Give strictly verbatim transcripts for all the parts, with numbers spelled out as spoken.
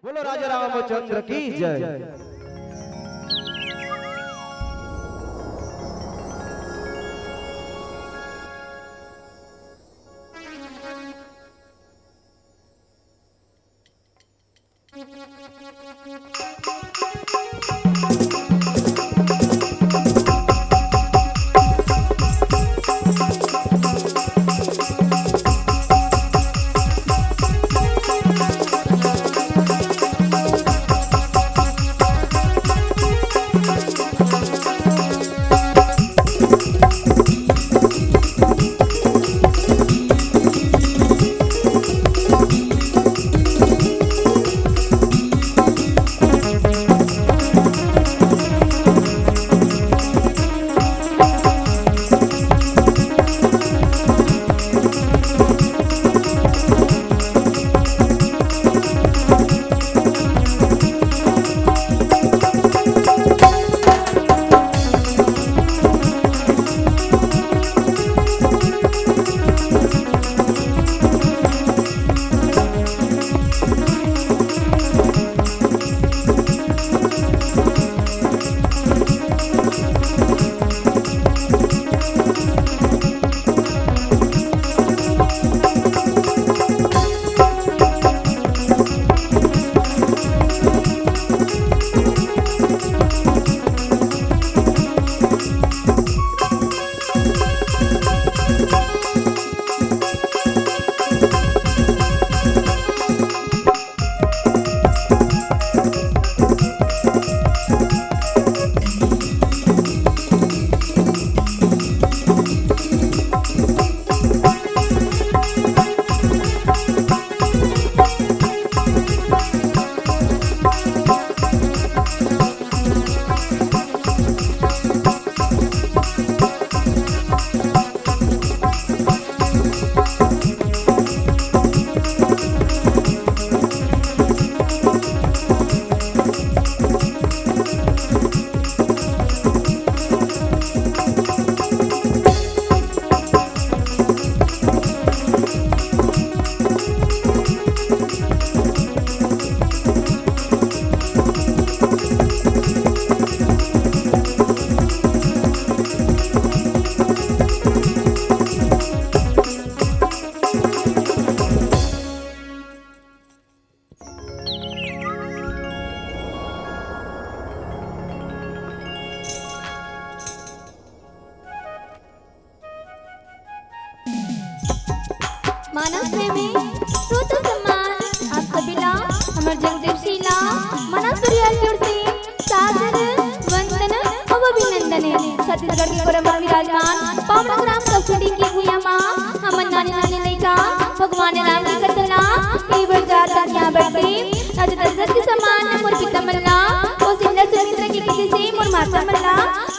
बोलो राजा रामचंद्र की जय। मानस प्रेमी, श्रोता सम्मान, आप सभी ला, हमर जगदीश जी ला, मानस परिवार की ओर से सादर वंदन अउ अभिनंदन हे। छत्तीसगढ़ के कोरबा म विराजमान पावन ग्राम कौशली के भुइयां मा हमन नानी नानी लइका भगवान राम के कथा ला कई बर जात यहाँ बैठे राजा दशरथ के समान मोर पिता मन ला, अउ सुंदर सुमित्रा के कथे से मोर माता मन ला,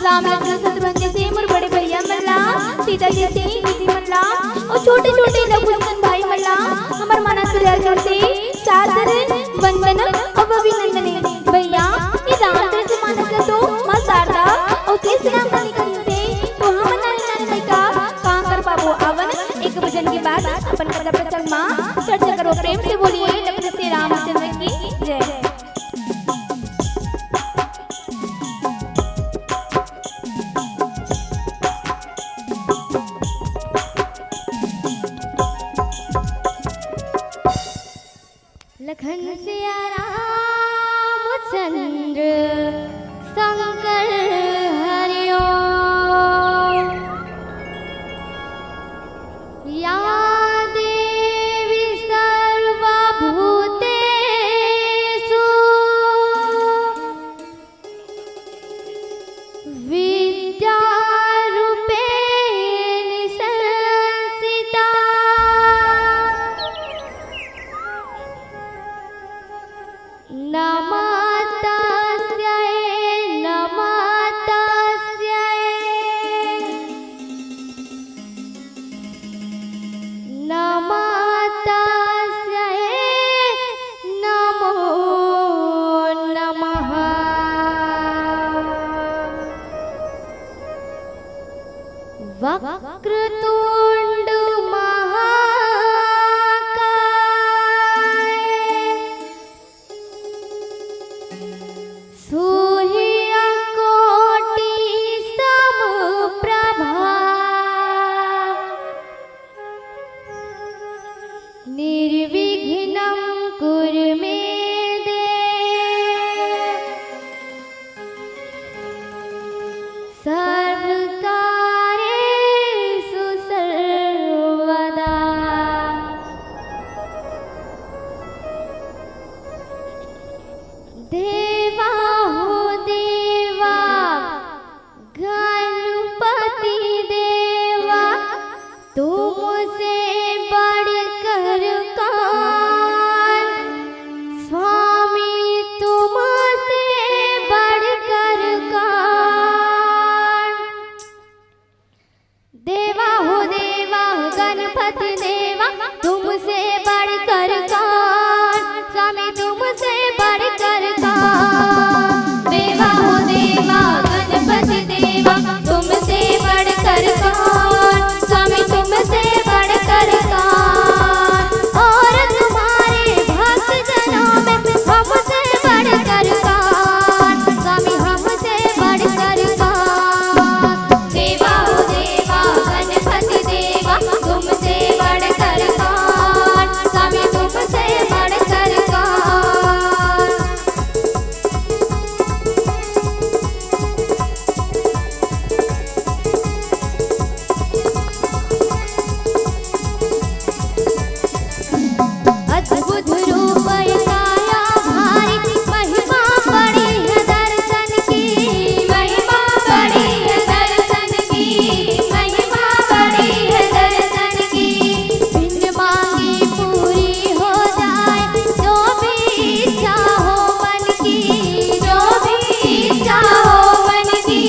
राम लखन शत्रुघ्न जैसे मोर बड़े भैया मन ला, सीता जैसे दीदी मन ला, अउ छोटे छोटे लघु लखन भाई मन ला, हमर मानस परिवार की ओर से सादर वंदन अउ अभिनंदन हे। भैया, ये रामचरित मानस ला तो माँ शारदा अउ शेष राम ला लिखिन हे, तो हमन नानी नानी लइका का कर पाबो? आवन एक भजन के बाद अपन कथा प्रसंग मा चर्चा करो। प्रेम से बोलिए लखन से रामचंद्र की जय। लखन सिया रामचंद्र शंकर हरिओ। या देवी सर्वभूतेषु विद्यारूपेण संस्थिता। नमस्तस्यै, नमस्तस्यै। नमस्तस्यै नमो नमः। वक्रतुण्ड महाकाय देवा हो देवा, गणपति देवा, तुमसे बढ़कर कौन? स्वामी, तुमसे बढ़कर कौन? देवा हो देवा, गणपति देवा, तुमसे बढ़कर कौन? स्वामी, तुमसे बढ़कर कौन? देवा हो देवा, गणपति देवा, तुमसे बढ़कर कौन? स्वामी, तुमसे बढ़कर कौन? और तुम्हारे भक्त जनों में हमसे बढ़कर कौन? स्वामी, हमसे बढ़कर कौन? देवा हो देवा, गणपति देवा, तुमसे बढ़कर कौन? स्वामी, तुमसे बढ़कर कौन? अद्भुत रूप काया भारी, महिमा बड़ी है दर्शन की, महिमा बड़ी है दर्शन की, महिमा बड़ी है दर्शन की। बिन मांगी पूरी हो जाए जो भी इच्छा हो मन की, जो भी इच्छा हो मन की,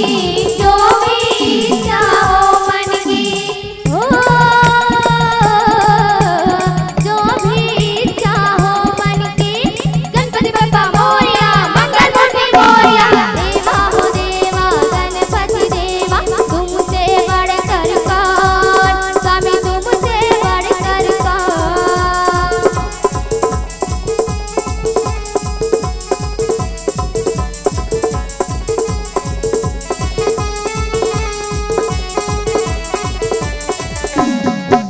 जो भी इच्छा हो मन की। ओ, जो भी इच्छा हो मन की, गणपति बप्पा मोरया, मंगल मूर्ति मोरया। देवा हो देवा, गणपति देवा, तुमसे बढ़कर कौन? स्वामी, तुमसे बढ़कर कौन?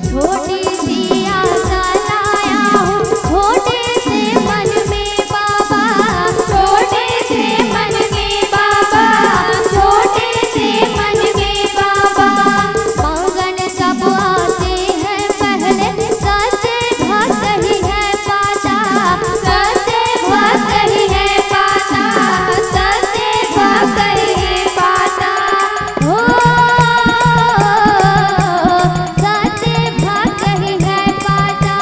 छोटी सी आशा लाया हूँ, छोटे से मन में बाबा, छोटे से मन में बाबा, छोटे से मन में बाबा। मांगन सब आते हैं पहले, सच्चे भक्त ही है पाता, सच्चे भक्त ही है पाता, सच्चे भक्त ही है पाता। ओ, सच्चे भक्त ही है पाता।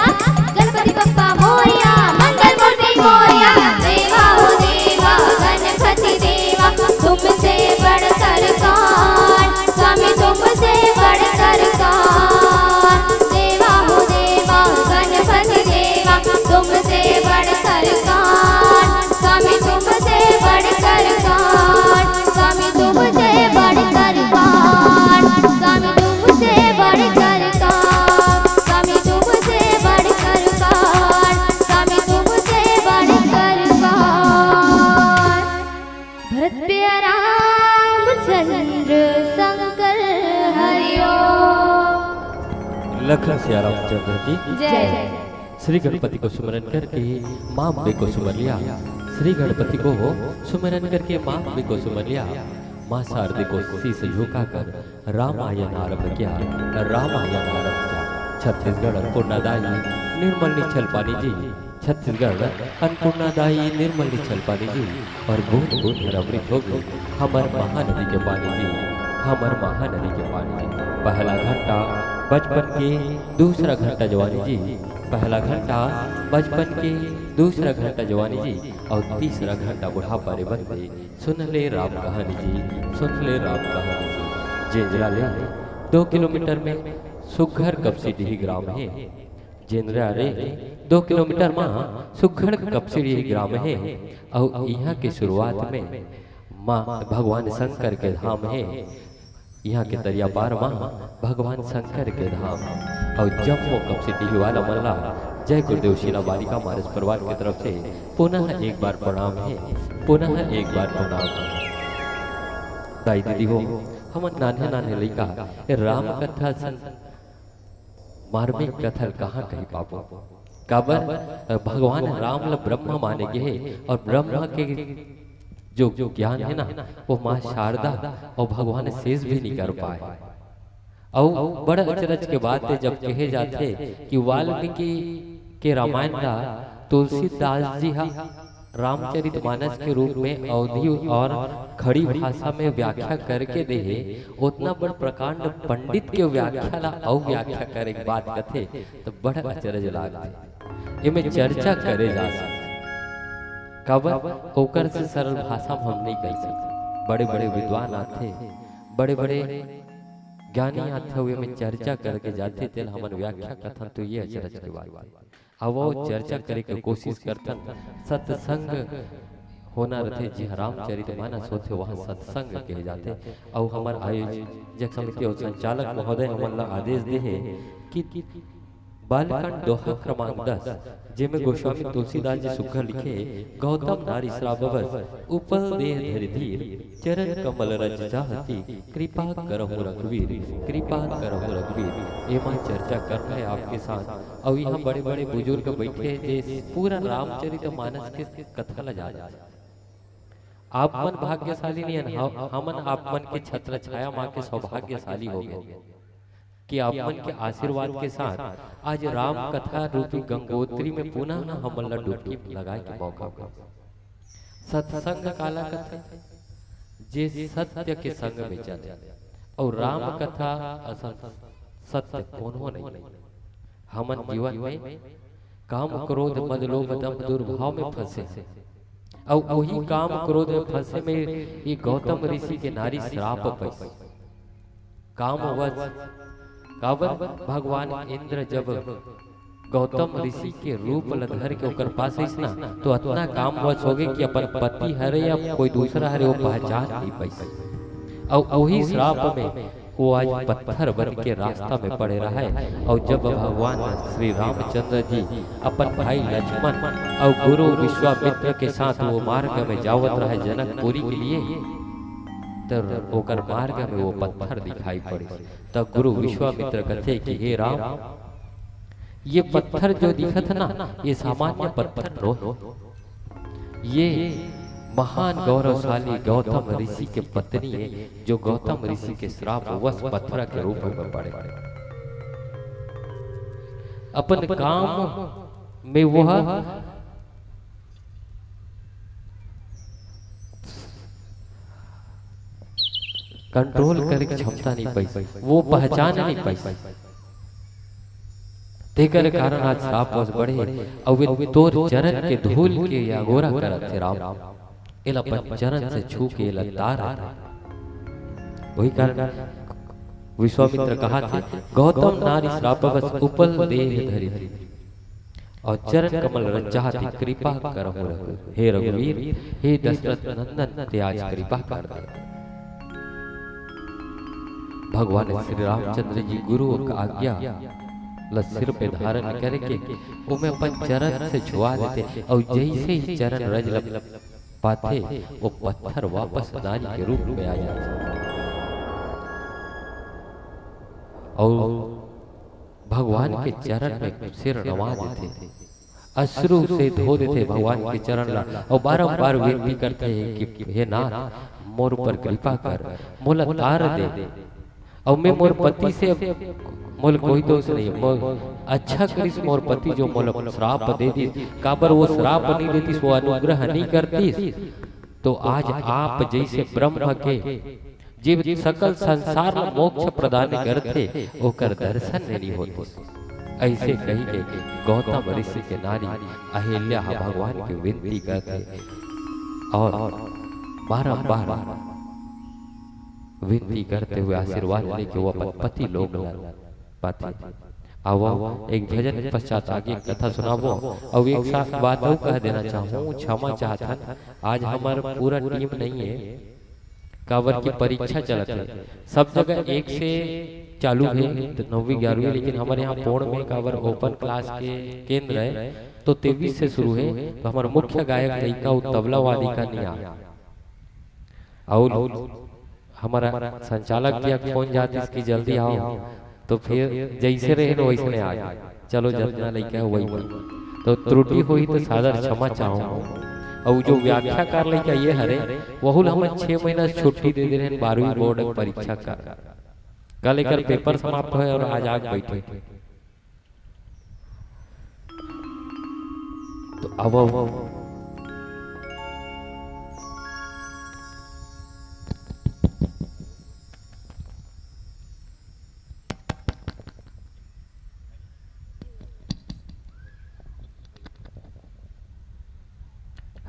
गणपति बप्पा मोरया, मंगल मूर्ति मोरया। देवा हो देवा, गणपति देवा, तुमसे बढ़कर कौन? स्वामी, तुमसे बढ़कर कौन? देवा हो देवा, गणपति देवा, तुमसे बढ़कर कौन? स्वामी, तुमसे बढ़कर कौन? स्वामी, तुमसे बढ़कर कौन? स्वामी, तुमसे बढ़कर कौन? स्वामी, तुमसे बढ़कर कौन? स्वामी, तुमसे बढ़कर कौन? भरत प्रिय रामचंद्र शंकर हरिओम। लखन सिया रामचंद्र की जय। श्री गणपति को सुमरन करके माँ अम्बे को सुमर लिया। श्री गणपति को सुमरन करके माँ अम्बे को सुमर लिया। माँ शारदे को शीश झुकाकर रामायण आरंभ किया, रामायण आरंभ किया। छत्तीसगढ़ अन्नपूर्णा दाई निर्मल निश्छल पानी जी, छत्तीसगढ़ अन्नपूर्णा दाई निर्मल निश्छल पानी जी, और बूंद बूंद हर अमृत होगी हमर महानदी के पानी जी, हमर महानदी के पानी जी। पहला घंटा बचपन के, दूसरा घंटा जवानी जी, पहला घंटा बचपन के, दूसरा घंटा जवानी जी, और तीसरा घंटा बुढ़ापा रे बंदे। सुन ले राम कहानी जी, सुन ले राम कहानी जी। जेंजरा ले दो किलोमीटर में सुघर कपसीडीह ग्राम हे। जेंजरा ले दो किलोमीटर मा सुघर कपसीडीह ग्राम हे। अउ इहाँ के शुरुआत में माँ भगवान शंकर के धाम हे। इहाँ के तरिया पार मा भगवान शंकर के धाम। अउ जम्मो कपसीडीह वाला मन ला जय गुरुदेव शीला बालिका मानस परिवार के तरफ से पुनः एक बार प्रणाम हे, पुनः एक बार प्रणाम हे। दाई दीदी हो, हमन नान्हे नान्हे लइका ए राम कथा सन मार्मिक कथा ल कहाँ कही पाबो? काबर भगवान राम ल ब्रह्मा माने गे हे, अउ ब्रह्मा के जो ज्ञान हे ना, वो माँ शारदा अउ भगवान शेष भी नइ कर पाए। अउ बड़ा अचरज के बात हे, जब कहे जाथे कि वाल्मीकि के रामायण ला तुलसीदास जी हा रामचरित मानस के रूप में अवधी और खड़ी भाषा में व्याख्या करके दे हे, ओतना बड़ प्रकांड पंडित के व्याख्या ला अउ व्याख्या करे के बात कथे, तो बड़ अचरज लागथे। एमे चर्चा करे जा सकथे, काबर ओकर से सरल भाषा में हम नहीं कह सकते। बड़े-बड़े विद्वान आथे, बड़े-बड़े ज्ञानी आथे, अउ एमे चर्चा करके जाथे, तेला हमन व्याख्या कथन, तो ये अचरज के बात हे। अब वो चर्चा करे के कोशिश करथन, सत्संग होना रथे, जिहाँ रामचरित मानस होथे, वहाँ सत्संग कहे जाथे। अउ हमर आयोजक समिति अउ संचालक महोदय हमन ला आदेश दे हे कि बालकांड दोहा क्रमांक दस, जेमे गोस्वामी तुलसीदास जी सुग्घर लिखे, गौतम नारी श्राप बस, उपल देह धरि धीर, चरण कमल रज चाहती, कृपा करहु रघुवीर, कृपा करहु रघुवीर। एमा चर्चा करना हे आपके साथ। अउ यहाँ बड़े-बड़े बुजुर्ग बैठे हे, जे पूरा रामचरित मानस के कथा ला जानथे। आप मन भाग्यशाली नहीं हन, ह-, हमन आप मन के छत्र छाया मा के सौभाग्यशाली हो गए कि आप मन के आशीर्वाद के साथ आज राम कथा रूपी गंगोत्री में पुनः हमन ला डुबकी लगाए के मौका मिले। सत्संग काला कथे? जे सत्य के संग में चले। अउ राम कथा असन सत्य कोनो नहीं। हमन जीवन में काम, क्रोध, मद, लोभ, दंभ, दुर्भाव में फंसे। अउ वही काम, क्रोध में फंसे में ये गौतम ऋषि के नारी श्राप पाइस। कामवश, काबर भगवान इंद्र जब गौतम ऋषि के रूप ल धर के ओकर पास आइस ना, तो अतना कामवश हो गए कि अपन पति हरे या कोई दूसरा हरे, वो पहचान नहीं पाइस। अउ वही श्राप में वो आज पत्थर बन के रास्ता में पड़े रहे। अउ जब भगवान श्री रामचंद्र जी अपन भाई लक्ष्मण अउ गुरु विश्वामित्र के साथ वो मार्ग में जावत रहे जनकपुरी के लिए, त ओकर मार्ग में वो पत्थर दिखाई पड़े। त गुरु विश्वामित्र कथे कि हे राम, ये पत्थर जो दिखत हे ना, ये सामान्य पत्थर नो हे। ये महान गौरवशाली गौतम ऋषि के पत्नी हे, जो गौतम ऋषि के श्राप वश पत्थर के रूप में पड़े। अपन काम में वह कंट्रोल करे के क्षमता नहीं पाइस, वो पहचान नहीं पाइस। तेकर कारण आज श्राप वश पड़े, अउ वे तोर चरण के धूल के अगोरा करत हे राम। एला अपन चरण से छू के एला तार। वही कारण विश्वामित्र कहथे, गौतम नारी श्राप बस उपल देह धरि। अउ चरण कमल रज चाहती कृपा करहु रघु। हे रघुवीर, हे दशरथ नंदन, ते आज कृपा कर दे। भगवान श्री रामचंद्र जी गुरु का आज्ञा ल सिर पे धारण करके ओमे अपन चरण से छुआ देथे, अउ जैसे ही चरण रज ल पाथे, वो पत्थर वापस नारी के रूप में आ जाथे। अउ भगवान के चरण में सिर नवा देथे, अश्रु से धो देथे भगवान के चरण ला, अउ बारंबार विनती करथे कि हे नाथ, मोर ऊपर कृपा कर, मोला तार दे, अउ मैं मोर पति से, मोला कोई दोष नहीं, मोर अच्छा करिस मोर पति जो मोला श्राप दे दिस, काबर वो श्राप नहीं देतिस, वो अनुग्रह नहीं करतिस, तो आज आप जैसे ब्रह्म के जीव सकल संसार ल मोक्ष प्रदान करथे, ओकर दर्शन नहीं होतिस। ऐसे कही के गौतम ऋषि के नारी अहिल्या ह भगवान के विनती करथे अउ बारंबार विनती करते हुए आशीर्वाद लेके वो अपन पति लोग ला पाथे। आवो, एक भजन के पश्चात आगे कथा सुनाबो। अउ एक साथ बात अउ कह देना चाहूँ, क्षमा चाहथन, आज हमर पूरा टीम नहीं है, काबर की परीक्षा चलत है, सब जगह एक से चालू है, तो नौवीं ग्यारहवीं, लेकिन हमर यहाँ पोड़ में काबर ओपन क्लास के केंद्र है, तो तेईस से शुरू है, तो हमर मुख्य गायक लइका उ तबला वादिका नहीं आ। अउ हमर संचालक जी के फोन जातिस कि जल्दी आओ, तो फिर जैसे रहे न वैसने आ गए। चलो, जतना लइका है वही बन। तो त्रुटि होही तो सादर क्षमा चाहूँ। अउ जो व्याख्याकार लइका ये हरे, वहू ल हमन छह महीना से छुट्टी दे दे रहे, बारहवीं बोर्ड के परीक्षा का। कल एकर पेपर समाप्त होय अउ आज आके बैठे। तो अब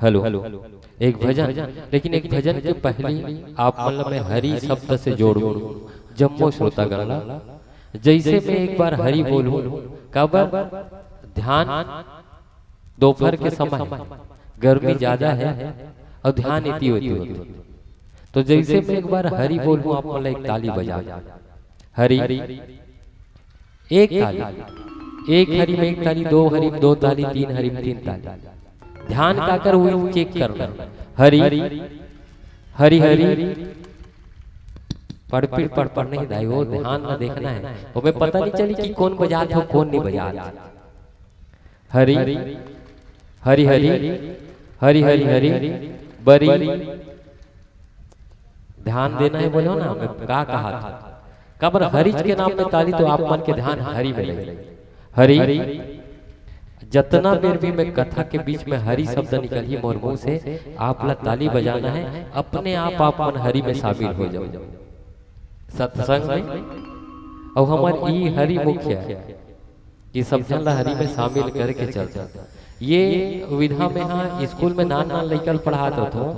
हेलो, एक भजन, लेकिन एक भजन के पहली आप मन ल मैं हरि शब्द से जोड़ूं, जम्मो श्रोतागण ला। जैसे मैं एक बार हरि बोलूं, काबर ध्यान दोपहर के समय है, गर्मी ज्यादा है और ध्यान इति होती होती। तो जैसे मैं एक बार हरि बोलूं, आप मन ल एक ताली बजा। हरि, एक ताली, एक हरि में एक ताली, दो हरि में दो ताली, तीन हरि में तीन ताली। ध्यान काकर वो चेक करना। हरि, हरि, हरि। पड़पिड़ पड़पड़ नहीं दाई, वो ध्यान में देखना है। वो में पता नहीं चली कि कौन बजात हो, कौन नहीं बजात। हरि, हरि, हरि, हरि, हरि, हरि, बरी। ध्यान देना है बोलो ना, मैं का कहा था? काबर हरिच के नाम में ताली, तो आप मन के ध्यान हरि में रही। हरि, जतना बेर भी मैं कथा के बीच में हरि शब्द निकलही मोर मुंह से, आप ला ताली बजाना है, अपने आप आप मन हरि में शामिल हो जाओ। सत्संग में, और हमार ई हरि मुख्य है। कि सब झन ला हरि में शामिल करके चलथन। ये विधा में हाँ स्कूल में नान नान लइका ल पढ़ात रथों,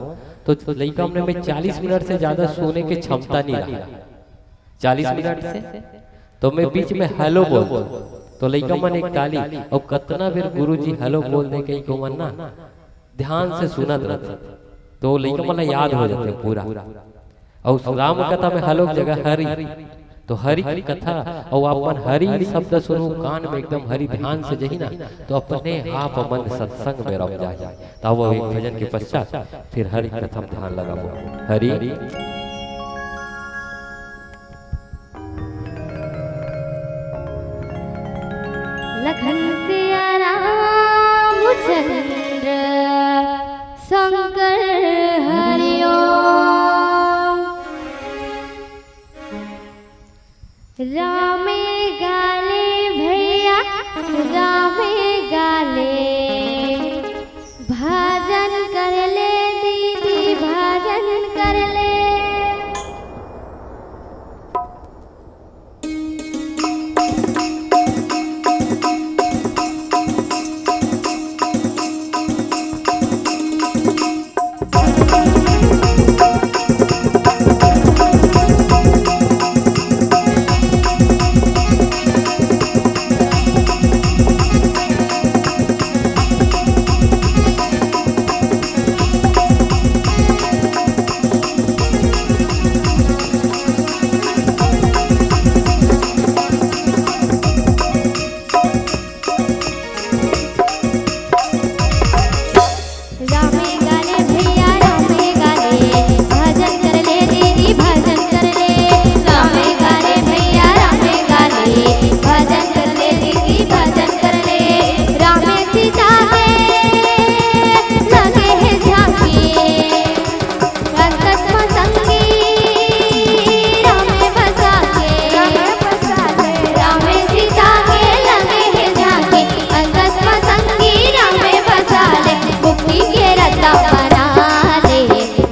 तो लइका मन में चालीस मिनट से ज्यादा सुने के क्षमता नहीं रहा। चालीस मिनट से तो मैं बीच में हेलो बोल दूं, तो लइका मन एक ताली, और कतना बेर गुरुजी हेलो बोल दे कहीं को मन ना ध्यान से सुनत रथे, तो लइका मन ला याद हो जाथे पूरा। अउ राम कथा में हलोक जगह हरि, तो हरि की कथा अउ अपन हरि शब्द सुनू कान में एकदम हरि ध्यान से जही ना, तो अपने आप मन सत्संग में रम जाए। तब वो एक भजन के पश्चात फिर हरि कथा में ध्यान लगाबो। हरि। लखन सिया रामचंद्र शंकर हरिओम। रामे गाले भैया, रामे गाले। भजन कर ले दीदी, भजन कर ले। रामे गाले भैया, रामे गाले, भजन कर ले दीदी, भजन कर ले। रामे गाले भैया, रामे गाले, भजन कर ले दीदी, भजन कर ले। रामे सीता के लगे हे झांकी, रंगत म संगी रामे बसा के। रामे सीता के लगे हे झांकी, रंगत म संगी रामे बसा ले। मुक्ति के रस्ता बना ले।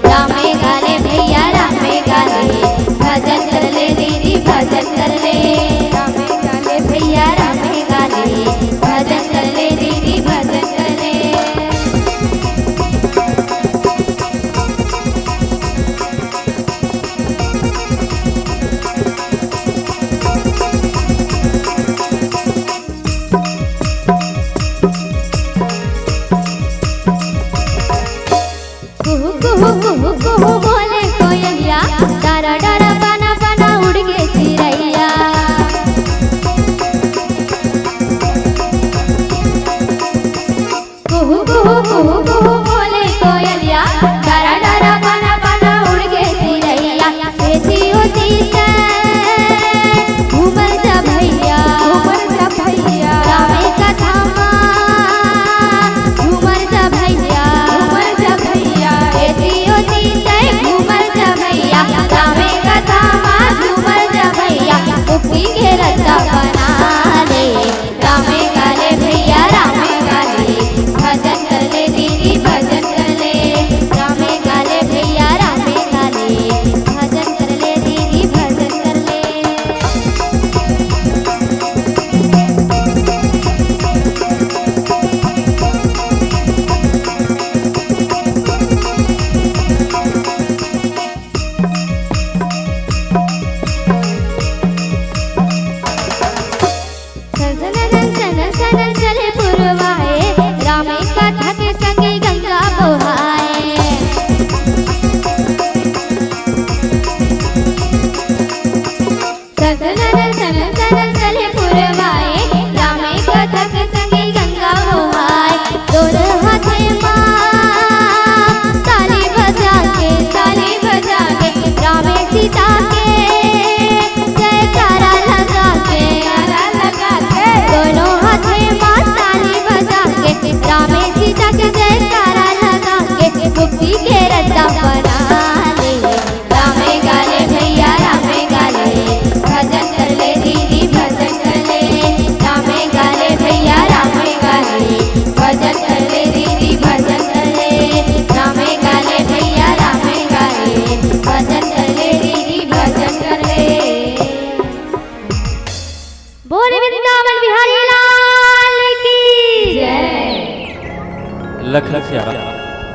रामे गाले भैया, रामे गाले, भजन कर ले दीदी, भजन कर ले। रामे गाले भैया, रामे गाले, भजन कर ले दीदी, भजन कर ले। कुहू कुहू कुहू कुहू बोले कोयलिया, डरा डरा बना बना उड़ के चिरैया। कुहू कुहू कुहू कुहू बोले कोयलिया, डरा डरा बना बना उड़ के चिरैया। एती ओती ते घूमर जा भैया, घूमर जा भैया। रामे कथा मा घूमर जा भैया, घूमर जा भैया। एती ओती ते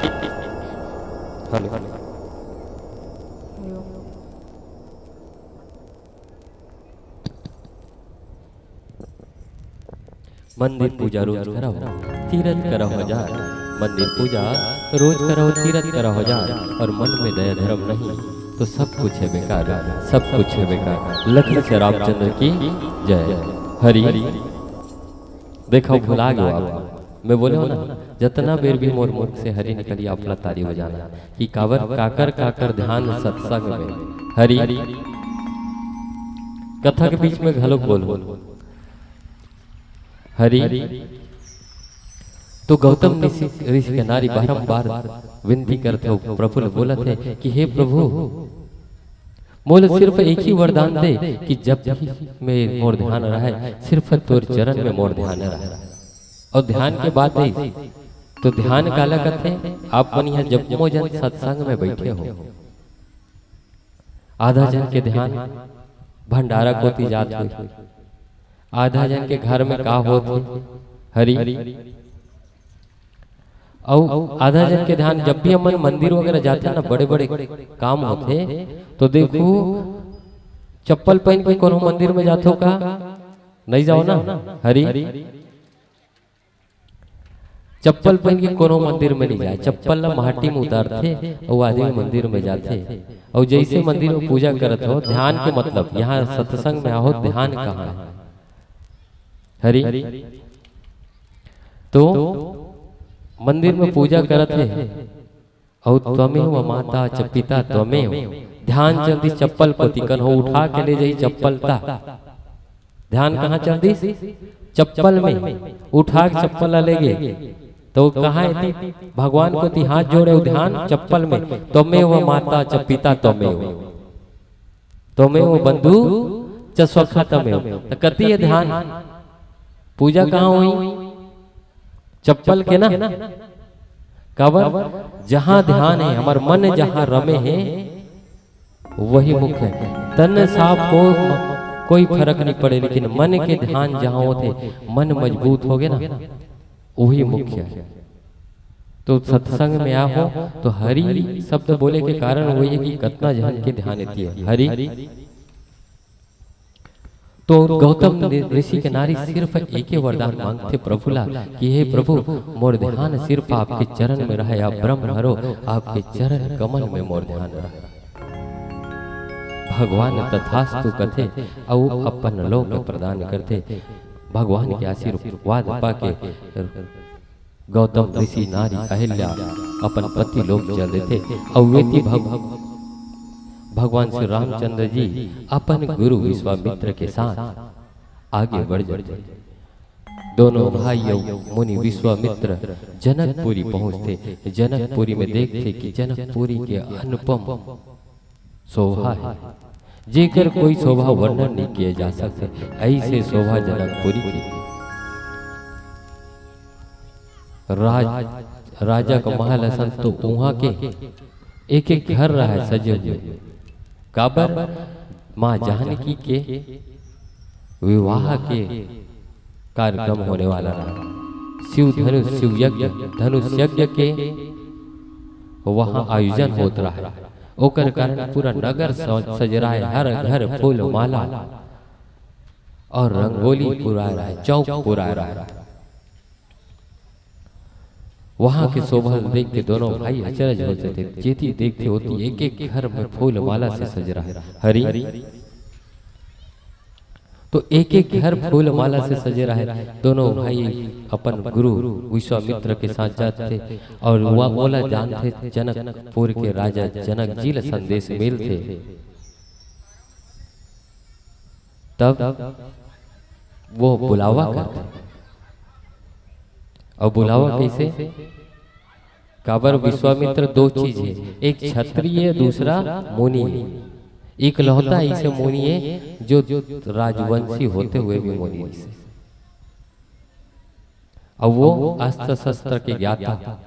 हेलो। मंदिर पूजा रोज करव, तीरथ करव हजार। मंदिर पूजा रोज करव, तीरथ करव हजार, और मन में दया धर्म नहीं, तो सब कुछ है बेकार, सब कुछ है बेकार। लखन से रामचंद्र की जय। हरि। देखो, भुला गयो आप। मैं बोले हो ना, जतना बेर भी मोर मुख से हरि निकली, आप ला ताली बजाना कि काबर, काकर, काकर ध्यान सत्संग में। हरि। कथा के बीच में घलोक बोलूं। हरि। तो गौतम ऋषि, ऋषि के नारी बारंबार विनती करत हे, प्रभु ले बोलत हे कि हे प्रभु, मोला सिर्फ एक ही वरदान दे कि जब भी मैं मोर ध्यान रहे, सिर्फ तोर चरण में मोर ध्यान रहे। और ध्यान के बात है, तो ध्यान काला कथे? आप मन यहाँ जब मो जन सत्संग में बैठे हो, आधा जन के ध्यान भंडारा कोती जात होही, आधा जन के घर में का होत हे, हरि। अउ आधा जन के ध्यान, जब भी हमन मंदिर वगैरह जाथे ना, बड़े-बड़े काम होथे, तो देखू, चप्पल पहन के कोनो मंदिर में जाथो का? नहीं जाओ ना, हरि। चप्पल पहन के कोनो मंदिर में नहीं जाए, चप्पल ला माटी में उतारथे, अउ आदमी मंदिर में जाथे। अउ जैसे मंदिर में पूजा करत हो, ध्यान के मतलब, यहाँ सत्संग में आहो, ध्यान कहाँ है? हरि। तो मंदिर में पूजा करत हे, अउ त्वमेव माता च पिता त्वमेव। ध्यान चल दिस चप्पल कोती, कन्हो उठा के ले जाई चप्पल ता। ध्यान कहाँ चल दिस? चप्पल में। उठा के चप्पल ला ले गे। तो कहाँ एती? भगवान कोती हाथ जोड़े, ध्यान चप्पल में। त्वमेव माता च पिता त्वमेव। त्वमेव बंधु च सखा त्वमेव। त कती हे ध्यान? पूजा कहाँ होही? चप्पल के ना। काबर? जहाँ ध्यान हे, हमर मन जहाँ रमे हे, वही मुख्य हे। तन साफ हो, कोई फरक नहीं पड़े, लेकिन मन के ध्यान जहाँ होथे, मन मजबूत होगे ना, वही मुख्य हे। तो सत्संग में आहो, तो हरि शब्द बोले के कारण वही हे कि कतना जन के ध्यान एती हे। हरि। तो गौतम नि-, ऋषि के नारी सिर्फ एके वरदान मांगथे प्रभु ला कि हे प्रभु, मोर ध्यान सिर्फ आपके चरण में रहे, आप ब्रह्म हरो, आपके चरण कमल में मोर ध्यान रहे। भगवान तथास्तु कथे, अउ अपन लोक प्रदान करथे। भगवान के आशीर्वाद पाके गौतम ऋषि नारी अहिल्या अपन पति लोक चल देथे। अउ वेती भग-, भगवान श्री रामचंद्र जी अपन गुरु विश्वामित्र के साथ आगे बढ़ जाथे। दोनों भाई अउ मुनि विश्वामित्र जनकपुरी पहुंचथे। जनकपुरी में देखथे कि जनकपुरी के अनुपम शोभा हे, जेकर कोई शोभा वर्णन नहीं किया जा सकते। ऐसे शोभा जनकपुरी के। राज-, राजा का महल असन तो उहाँ के एक-एक घर रहे सजे हुए। काबर? माँ जानकी के विवाह के कार्यक्रम होने वाला रहा। शिव धनुष, शिव यज्ञ, धनुष यज्ञ के वहाँ आयोजन होत रहा। ओकर कारण पूरा नगर स-, सज रहा है, हर घर फूल माला और रंगोली पुराय रहा है, चौक पुराय रहा है। वहाँ के शोभा देख के दोनों भाई अचरज हो जाते। जेती देखते होती एक एक घर में फूल माला से सज रहा है। हरि। तो एक एक घर फूल माला से सजे रहे। दोनों भाई अपन गुरु विश्वामित्र के साथ जाते और वह ओला जानते, जनकपुर के राजा जनक जी ला संदेश मिलते। तब वो बुलावा करते। और बुलावा कैसे? काबर विश्वामित्र दो चीज हे, एक क्षत्रिय, दूसरा मुनि हे। इकलौता ऐसे मुनि हे जो राजवंशी होते हुए भी मुनि हे। अब वो अस्त्र शस्त्र के ज्ञाता,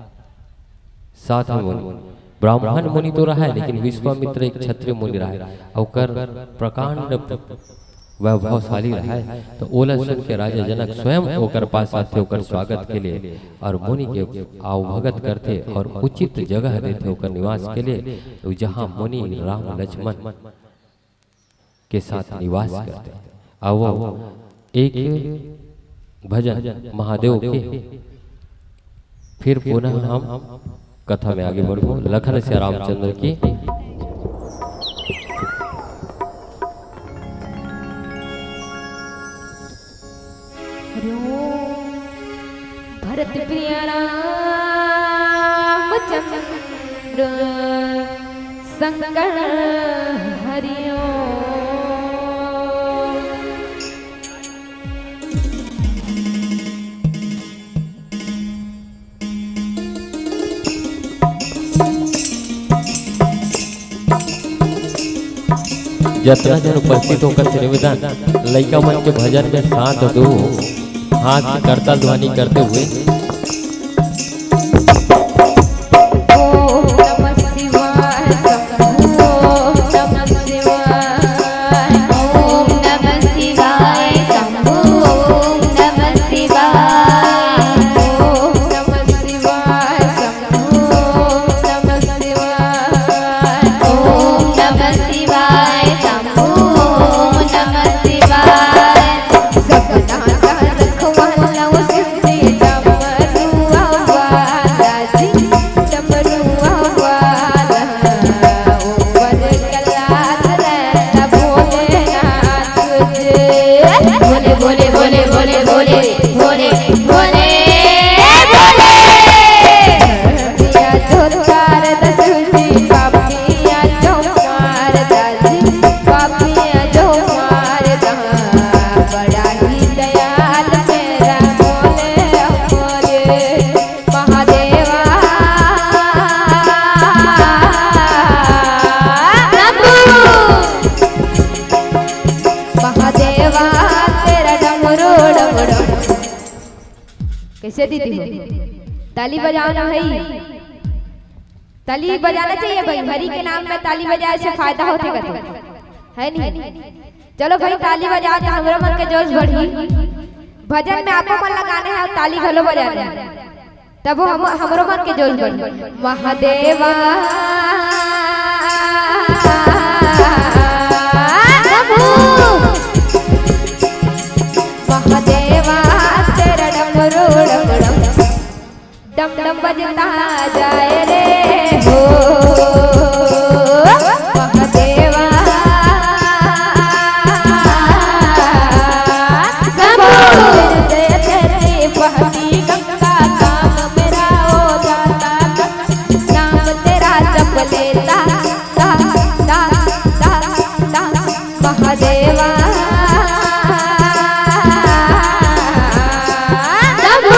साथ में मुनि, ब्राह्मण मुनि तो रहा है, लेकिन विश्वामित्र एक क्षत्रिय मुनि रहा है। ओकर प्रकांड वैभवशाली रहय। तो ओला सुन के राजा जनक स्वयं ओकर पास आथे, ओकर स्वागत के लिए, और मुनि के आवभगत करथे और उचित जगह देथे ओकर निवास के लिए, जहाँ मुनि राम लक्ष्मण के साथ निवास करथे। आओ, एक भजन महादेव के, फिर पुनः हम कथा में आगे बढ़बो। लखन सिया रामचंद्र की। हरि ओम। भरत प्रिय रामचंद्र शंकर हरि ओम। जतना जन उपस्थित हो, ओकर से निवेदन, लइका मन के भजन में साथ दो, हाथ की करताल ध्वनि करते हुए। ओम नमः शिवाय शंभू, ओम नमः शिवाय, ओम नमः शिवाय शंभू, ओम नमः शिवाय, ओम नमः शिवाय शंभू, ओम नमः शिवाय, ओम नमः शिवाय शंभू, ओम नमः शिवाय। सपना का रखवाला वो सिंधी डमरुआ वाला जी, डमरुआ वाला, ऊपर कलात रहता भोलेनाथ जी। भोले, भोले, भोले, भोले, भोले, भोले, भोले, भोले। पापिया जो मार दाजी, पापिया जो मार दाजी, पापिया जो मार दा। बड़ा ही दयाल मेरा भोले, भोले महादेवा। शंभू। महादेवा तेरा डमरू डमरू। कैसे दीदी हो? ताली बजाओ ना भाई, ताली बजाना चाहिए भाई। हरि के नाम में ताली बजाए से फायदा होथे कथे, है नहीं? चलो भाई, ताली बजाओ तो हमरो मन के जोश बढ़ी। भजन में आपो मन लगाने हैं और ताली घलो बजाने हैं, तब वो हम, हमरो मन के जोश बढ़ी। महादेवा। शंभू। महादेवा तेरा डमरू डमरू, डम डम बजता जाए रे हो। महादेवा। शंभू। तेरे बहती गंगा काम मेरा हो जाता, नाम तेरा जप लेता। ता, ता, ता, ता, महादेवा। शंभू।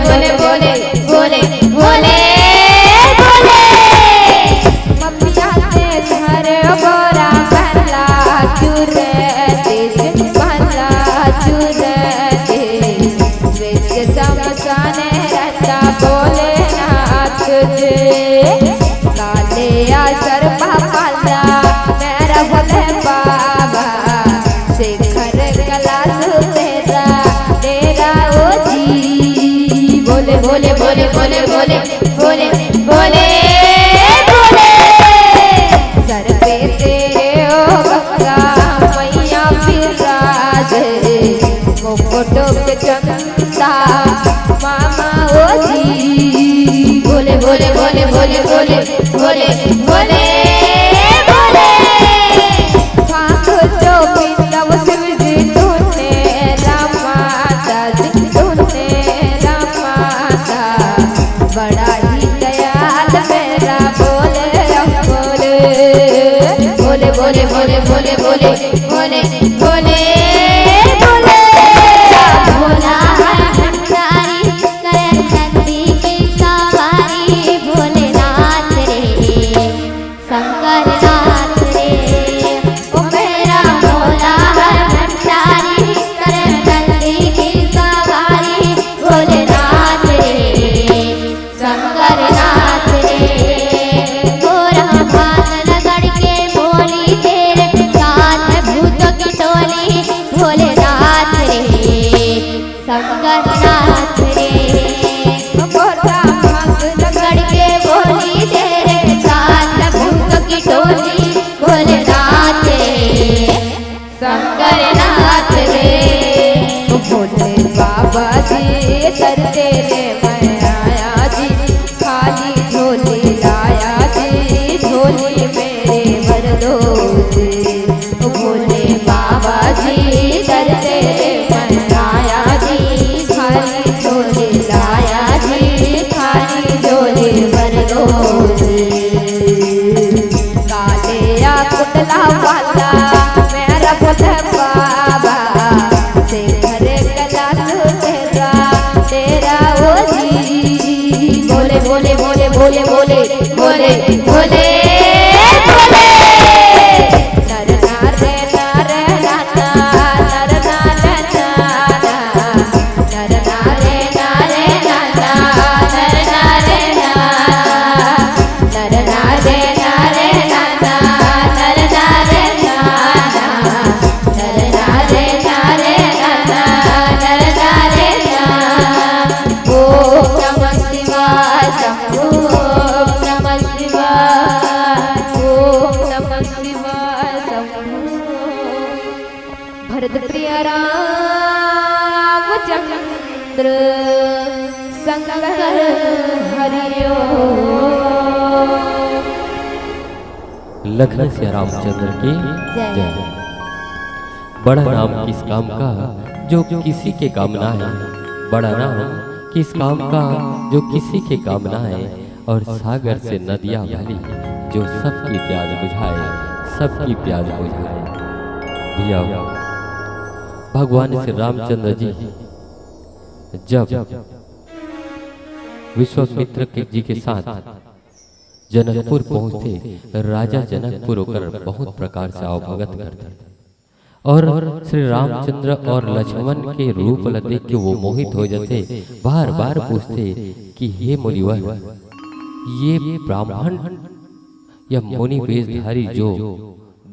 बोले बोले बोले बोले बोले। मपिया के घर बोरा महला चुरे देश महला चुरे देश। वेद समसाने रहता भोलेनाथ जी। काले आसर पापाला मेरा भोले बाबा। शेखर कला सुतेरा डेरा ओ जी। बोले बोले बोले बोले बोले बोले बोले बोले। सर पे तेरे ओ गंगा मैया विराज। मुकुट पे चंदा मामा ओ जी। बोले बोले बोले बोले बोले बोले बोले बोले। हाथ जो पिंदव शिव जी तूने रामाता जी तूने रामाता। बड़ा ही दयाल मेरा बोले बोले बोले बोले बोले बोले बोले बोले बोले बोले। भोला है भंडारी करे नंदी की सवारी भोलेनाथ रे। शंकर नाथ रे। ओ मेरा भोला है भंडारी करे नंदी की सवारी भोलेनाथ रे। शंकर नाथ रे। गोरा भांग रगड़ के बोली तेरे साथ भूतों की टोली भोलेनाथ रे। शंकर नाथ रे। गोरा भांग रगड़ के बोली तेरे साथ भूतों की टोली भोलेनाथ रे। शंकर नाथ रे। भोले बाबा जी सर तेरे मैं आया जी। खाली झोली लाया जी। झोली मेरे भर दो जी। भोले बाबा जी सर तेरे मैं आया जी। खाली झोली लाया जी। खाली झोली भर दो जी। काले या कुटला वाला मेरा भोले बाबा। शेखर कला सुतेरा डेरा ओ जी। बोले बोले बोले बोले बोले बोले बोले बोले। नर नारे नारे नाना नर नारे नाना। भरत प्रिय रामचंद्र शंकर हरिओ। लखन सिया रामचंद्र की जय। जय। बड़ा नाम किस काम का जो किसी के काम ना है। बड़ा नाम किस काम का जो किसी के काम ना है। और सागर से नदिया भली जो सबकी प्यास बुझाए, सबकी प्यास बुझाए। भैया, भगवान श्री रामचंद्र जी जब विश्वामित्र के जी के साथ जनकपुर पहुंचते, राजा जनकपुर ओकर बहुत प्रकार से आवभगत करते। और श्री रामचंद्र और लक्ष्मण के रूप ल देख के वो मोहित हो जाते, बार बार पूछते कि हे मुनिवर, ये ब्राह्मण या मुनि वेशधारी जो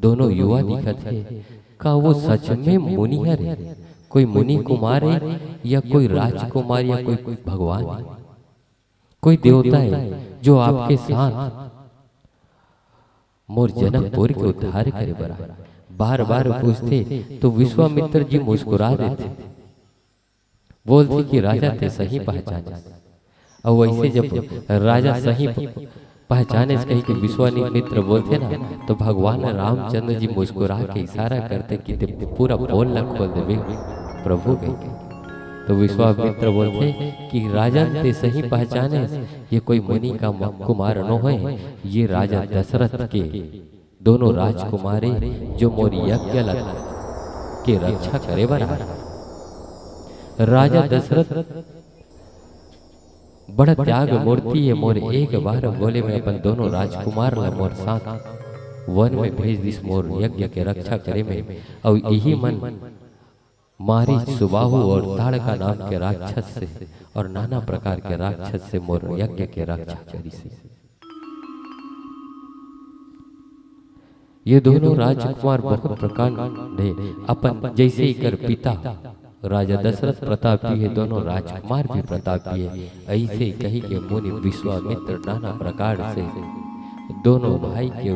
दोनों युवा दिखत हे, का वो सच में मुनि हरे? कोई मुनि कुमार है या कोई राजकुमार या कोई भगवान है? कोई देवता है जो आपके साथ मोर जनकपुर के उद्धार करे बर आए? बार बार पूछते तो विश्वामित्र जी मुस्कुरा देते, बोलते कि राजा ते सही पहचाने। अउ वैसे जब राजा सही प-, पहचाने से कही कि विश्वामित्र बोलते ना, तो भगवान रामचंद्र जी मुस्कुरा के इशारा करते कि ते पूरा पोल ला खोल देबे प्रभु कह के। तो विश्वामित्र बोलते कि राजन ते सही पहचाने, ये कोई मुनि का म-, कुमार नो है, ये राजा दशरथ के दोनों राजकुमारी जो मोर यज्ञ ल-, के रक्षा करे बर आए। राजा दशरथ बड़ा त्याग मूर्ति हे मोर, एक बार बोले में अपन दोनों राजकुमार ला मोर साथ वन में भेज दिस मोर यज्ञ के रक्षा करे में। अउ इही मन मारीच, सुबाहु अउ ताड़का नाम के राक्षस से अउ नाना प्रकार के राक्षस से मोर यज्ञ के रक्षा करिस हे। ये दोनों राजकुमार बहुत प्रकांड हे। अपन जइसे एकर पिता राजा दशरथ प्रतापी हे, दोनों राजकुमार भी प्रतापी हे। अइसे कहि के मुनि विश्वामित्र नाना प्रकार से दोनों भाई के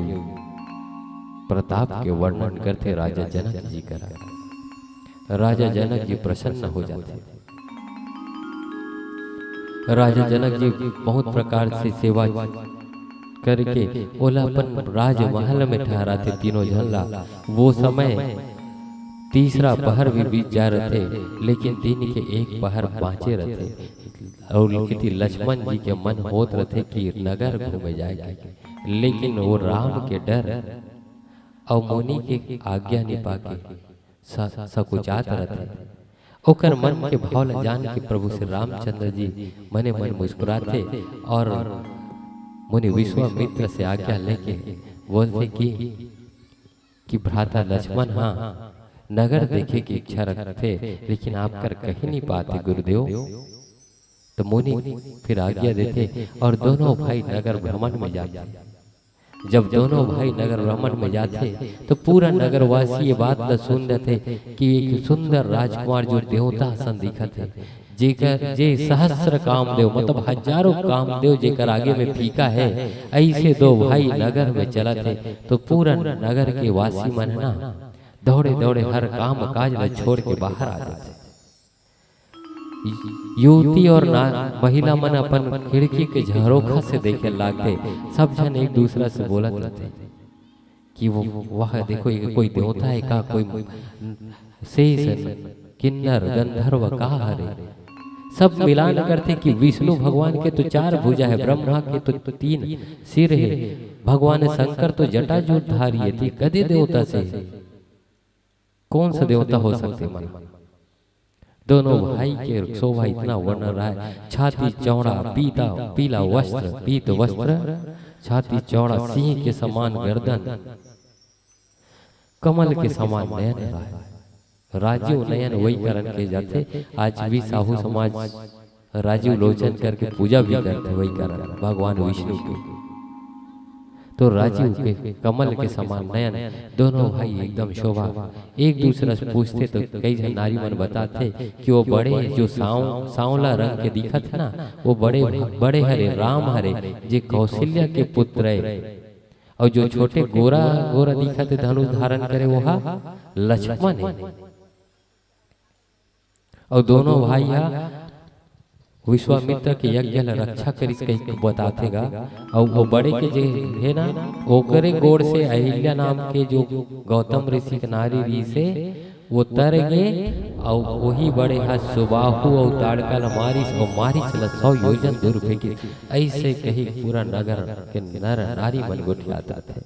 प्रताप के वर्णन करथे राजा जनक जी करा। राजा जनक जी प्रसन्न हो जाथे। राजा जनक जी बहुत प्रकार से सेवा करके ओला अपन राजमहल में ठहराथे तीनों झन ला। वो समय तीसरा पहर भी बीत जा रथे, लेकिन दिन के एक पहर बाँचे रथे। अउ लिखित लक्ष्मण जी के मन होत रथे कि नगर घूमे जाए के, लेकिन वो राम के डर अउ मुनि के आज्ञा नि पाके स-, सकुचात रथे। ओकर मन के भाव ल जान के प्रभु श्री रामचंद्र जी मने मन मुस्कुराथे अउ मुनि विश्वामित्र से आज्ञा लेके बोलथे कि, कि भ्राता लक्ष्मण, हाँ, नगर देखे के इच्छा रखथे, लेकिन आप कर कहि नि पाथे गुरुदेव। त मुनि फिर आज्ञा देथे अउ दोनों भाई नगर भ्रमण में जाथे। जब दोनों भाई नगर भ्रमण में जाथे, तो पूरा नगरवासी ये बात ल सुन लेथे कि एक सुंदर राजकुमार जो देवता असन दिखत हे, जेकर, जे सहस्र कामदेव, मतलब हजारों कामदेव जेकर आगे में फीका हे, अइसे दो भाई नगर में चलत हे, तो पूरा नगर के वासी मन ह ना दौड़े दौड़े हर काम काज ल छोड़ के बाहर आ जाथे। युवती अउ ना-, महिला मन अपन खिड़की के झरोखा से देखे लागथे। सब झन एक दूसरा से बोलत रथे कि वो, वह देखो, ये कोई देवता हे का, कोई शेष, किन्नर, गंधर्व का हरे। सब मिलान करथे कि विष्णु भगवान के तो चार भुजा हे, ब्रह्मा के तो तीन सिर हे, भगवान शंकर तो जटाजूटधारी हे, त कदे देवता से हे? कौन सा देवता हो सकथे मन? दोनों भाई के शोभा इतना वर्णन रहा है, छाती चौड़ा, पीता, पीला वस्त्र, पीत वस्त्र, छाती चौड़ा, सिंह के समान गर्दन, कमल के समान नयन रहा है। राजीव नयन वही कारण के जाथे, आज भी साहू समाज राजीव लोचन करके पूजा भी करथे, वही कारण भगवान विष्णु के। तो राजीव के कमल के समान नयन, दोनों भाई एकदम शोभा। एक दूसरा से पूछथे तो कई झन नारी मन बताथे कि वो बड़े जो सांव-, सांवला रंग के दिखत हे ना, वो बड़े, बड़े हरे, राम हरे, जे कौशल्या के पुत्र हे। अउ जो छोटे गोरा, गोरा दिखत हे, धनुष धारण करे, वो हा लक्ष्मण हे। अउ दोनों भाई हा विश्वामित्र के यज्ञ ल रक्षा करिस कहिके बताथे गा। अउ वो बड़े के जे हे ना, ओकरे गोड़ से अहिल्या नाम के जो गौतम ऋषि के नारी रिहिस हे, वो तर गे, अउ वही बड़े हा सुबाहु अउ ताड़का ल मारिस, अउ मारिच ल सौ योजन दूर फेंकिस। अइसे कहि पूरा नगर के नर नारी मन गोठियात रथे,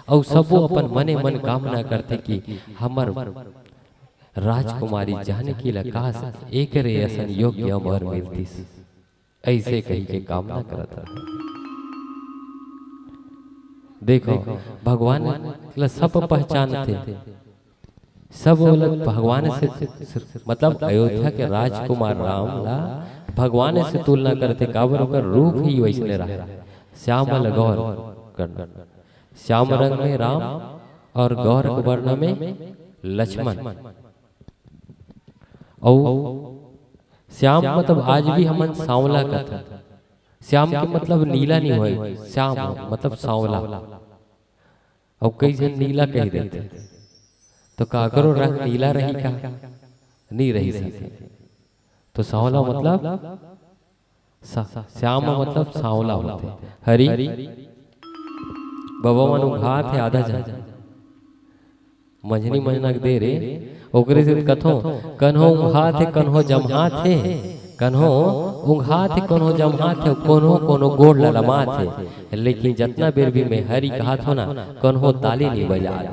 अउ सबो अपन मने मन कामना करथे कि हमर राजकुमारी जानकी ल काश एकरे असन योग्य वर मिलतिस, अइसे कहिके कामना करत रहे। देखो, भगवान ल सब पहचानथे, सब ओला भगवान से, मतलब अयोध्या के राजकुमार राम ला भगवान से तुलना करथे, काबर ओकर रूप ही वइसने रहे, श्यामल गौर कर्णन। श्याम रंग में राम अउ गौर के वर्ण में लक्ष्मण। अउ श्याम मतलब आज भी हमन सांवला कथन। श्याम के मतलब नीला नहीं होय, श्याम मतलब सांवला। अउ कई झन नीला कहि देथे, तो काकरो रंग नीला रही का? नहीं रही सके। तो सांवला मतलब सा-, श्याम मतलब सांवला होथे। हरी, बबा मन उघात हे आधा झन। मंझनी मंझना के दे रे, ओकरे से कथों, कन्हो उघात हे, कन्हो जम्हात हे, कन्हो उघात हे, कन्हो जम्हात हे, कोनो कोनो गोड़ ललमात हे। लेकिन जतना बेर भी मैं हरी कहात हों ना, कन्हो ताली नहीं बजात।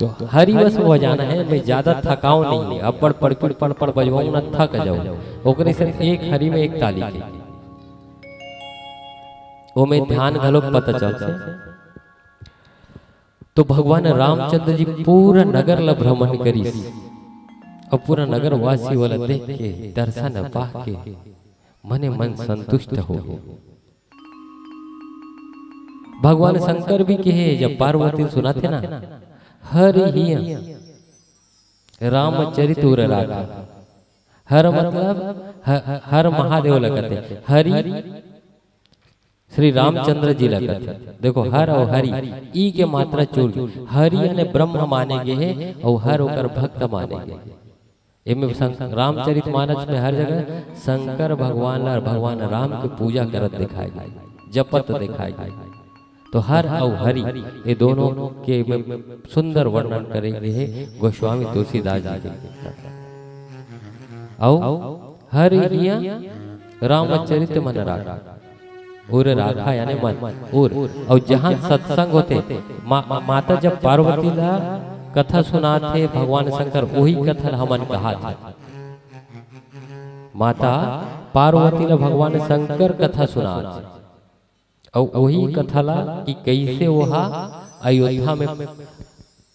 तो हरी बस बजाना है, मैं ज्यादा थकाव नहीं है, अब्बड़ पड़पिड़ पड़पड़ बजवाऊं ना, थक जाऊं। ओकरे से एक हरी में एक ताली के, ओमे ध्यान घलोक पता चलथे। तो भगवान रामचंद्र जी पूरा नगर ला भ्रमण करिस, अउ पूरा नगर वासी वाला देख के, दर्शन पा के मने मन संतुष्ट हो गे। भगवान शंकर भी कहे, जब पार्वती सुनाथे ना, हरि हिया रामचरित उर राखा। हर मतलब ह-, हर महादेव ला कथे, हरि श्री रामचंद्र जी ला कथे। देखो, हर अउ हरि, ई के मात्रा चूल, हरि यानी ब्रह्म माने गे हे, अउ हर ओकर भक्त माने गे हे। एमे सं-, रामचरित मानस में हर जगह शंकर भगवान ला, भगवान राम के पूजा करत दिखाए गे, जपत दिखाए गे। तो हर अउ हरि, ये दोनों के में सुंदर वर्णन करे गे हे गोस्वामी तुलसीदास जी के। अउ हरि हिया रामचरित मन राखा। उर राखा यानी मन, उर। अउ जहाँ सत्संग होथे, मा-, माता जब पार्वती ला कथा सुनाथे भगवान शंकर, वही कथा ला हमन कहाथे। माता पार्वती ला भगवान शंकर कथा सुनाथे, अउ वही कथा ला कि कैसे वहा अयोध्या में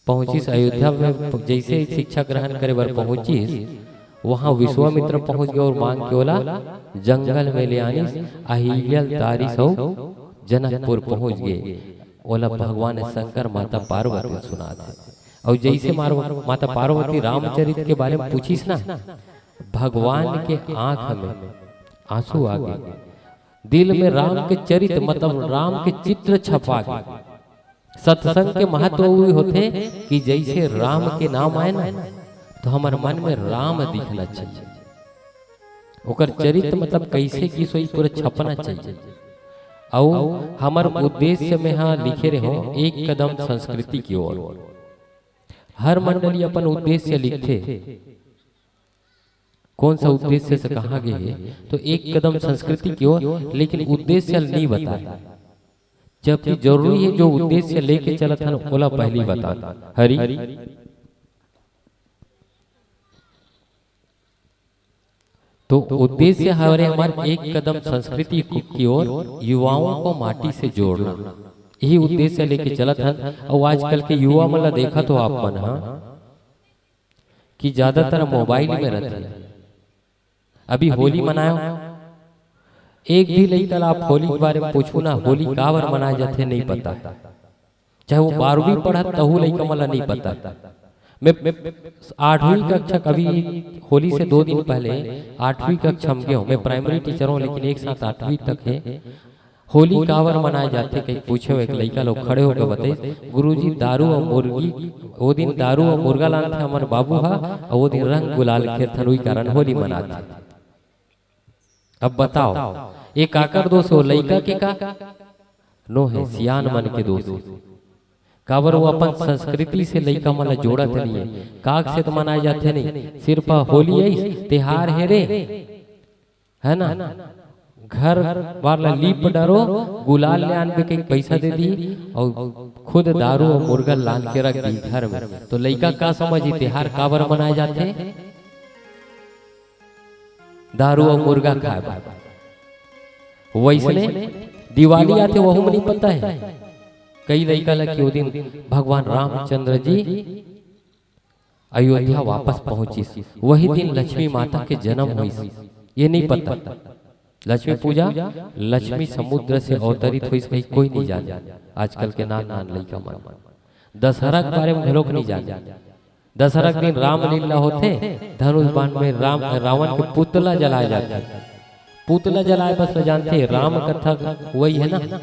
पहुंचिस, अयोध्या में जैसे शिक्षा ग्रहण करे बर पहुंचिस, वहां विश्वामित्र पहुंच गए और मांग के ओला जंगल में ले आनिस, अहिल्या तारिस अउ जनकपुर पहुंच गए। ओला भगवान शंकर माता पार्वती सुनात हे। अउ जैसे मार-, माता पार्वती रामचरित के बारे में पूछिस ना, भगवान के आंख में आंसू आ गए, दिल में राम के चरित मतलब राम के चित्र छपा गए। सत्संग के महत्व उही होथे कि जैसे राम के नाम आए ना, तो हमर मन में राम दिखना चाहिए, ओकर चरित्र मतलब कैसे की सोई पूरा छपना चाहिए। अउ हमर उद्देश्य में हा लिखे रहो, एक कदम संस्कृति की ओर। हर मंडली अपन उद्देश्य लिखथे, कौन सा उद्देश्य से कहा गए हे, तो एक कदम संस्कृति की ओर, लेकिन उद्देश्य नहीं बताए, जबकि जरूरी है जो उद्देश्य लेके चलत हन ओला पहली बता। हरी, तो उद्देश्य हमारे हमारे एक कदम संस्कृति की ओर, युवाओं को माटी से जोड़ना, यही उद्देश्य लेके चलत हन। और आजकल के युवा मन ला देखा तो आप मन हा कि ज्यादातर मोबाइल में रहते हैं। अभी होली मनायो, एक भी लइका ला आप होली के बारे में पूछू ना, होली काबर मनाए जाथे नहीं पता है। चाहे वो बारहवीं पढ़त तहू लइका मन ला नहीं पता है। मैं, मैं आठवीं कक्षा, अभी होली से दो दिन पहले आठवीं कक्षा में गया हूँ। मैं प्राइमरी टीचर हूँ, लेकिन एक साथ आठवीं तक है। होली काबर मनाए जाथे कहि पूछे, एक लइका लोग खड़े होके बताइस, "गुरुजी, दारू अउ मुर्गी, वो दिन दारू अउ मुर्गा लानथे हमर बाबू हा, अउ वो दिन रंग गुलाल खेलथन, उही कारण होली मनाथे।" अब बताओ, ये काकर दोष हो, लइका के का? नो है, सियान मन के दोष है। काबर वो अपन संस्कृति से लइका मन ला जोड़त नहीं है। काक से तो मनाए जाथे नहीं, सिर्फ होली आई, तिहार है रे, है ना? घर बार ला लीप डरो, गुलाल ले आनबे कहीं पैसा दे दी, और खुद दारू और मुर्गा लान के रख दी घर में। तो लइका का समझी, तिहार काबर मनाए जाथे? दारू और मुर्गा खाए बर। वैसने दिवाली आथे, वहू में नहीं पता है। कई लइका ला कि वो दिन भगवान रामचंद्र जी अयोध्या वापस पहुंचिस, वही दिन लक्ष्मी माता के जन्म होइस, ये नहीं पता। लक्ष्मी पूजा, लक्ष्मी समुद्र से अवतरित होइस, कहीं कोई नहीं जाने। आजकल के नान नान लइका मन दशहरा के बारे में घलोक नहीं जाने। दशहरा के दिन रामलीला होथे, धनुष बाण में राम, रावण के पुतला जलाए जाथे। पुतला जलाए बस ल जानथे, राम कथा वही है ना।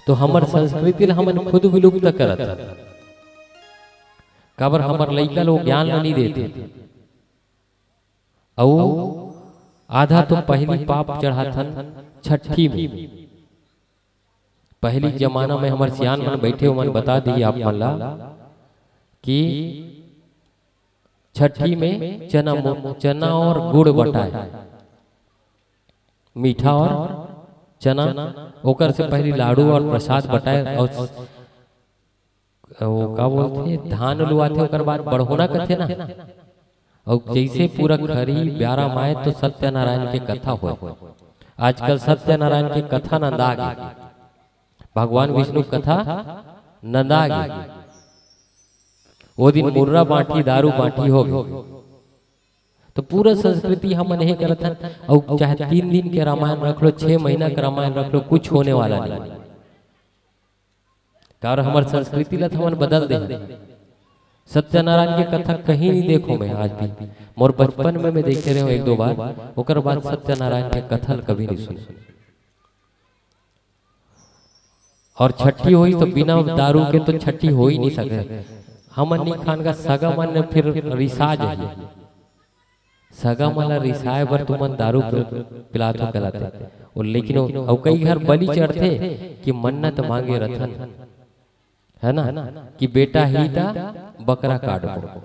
तो हमर संस्कृति ल हमन खुद विलुप्त करत हन। काबर हमर लइका लोग ज्ञान ल नहीं देथे। अउ आधा तो पहली पाप चढ़ाथन छठी में। पहली जमाना में हमर सियान मन बैठे, ओमन बता दिही आप मन ला कि छठी में चना मु-, चना और गुड़ बटाए, मीठा और चना, ओकर से पहली लाडू और प्रसाद बटाए और वो का बोलथे, धान लुआथे, ओकर बाद बड़होना कथे ना। अउ जैसे पूरा खरही ब्यारा माय तो सत्यनारायण के कथा होय। आजकल सत्यनारायण के कथा नंदा गे, भगवान विष्णु कथा नंदा गे। वो दिन मुर्रा बांटी, दारू बांटी हो गे। तो पूरा संस्कृति हमन हे करत हन। अउ चाहे तीन दिन के रामायण रख लो, छह महीना के रामायण रख लो, कुछ होने वाला नहीं। काबर हमर संस्कृति ला तो हमन बदल दे हन। सत्यनारायण के कथा कहीं नहीं देखो मैं आज भी। मोर बचपन में मैं देखे रहे हूँ एक दो बार, ओकर बाद सत्यनारायण के कथा ला कभी नहीं सुने। और छट्ठी होई तो बिना दारू के तो छट्ठी हो ही नहीं सके। हमन नहीं खान का, सगा मन फिर रिसा जाही। सगा मन ला रिसाए बर तुमन दारू पि-, पिलात हो कहलाथे। और लेकिन वो, अउ कई घर बलि चढ़थे कि मन्नत मांगे रथन, है ना, कि बेटा ही ता बकरा काटबो।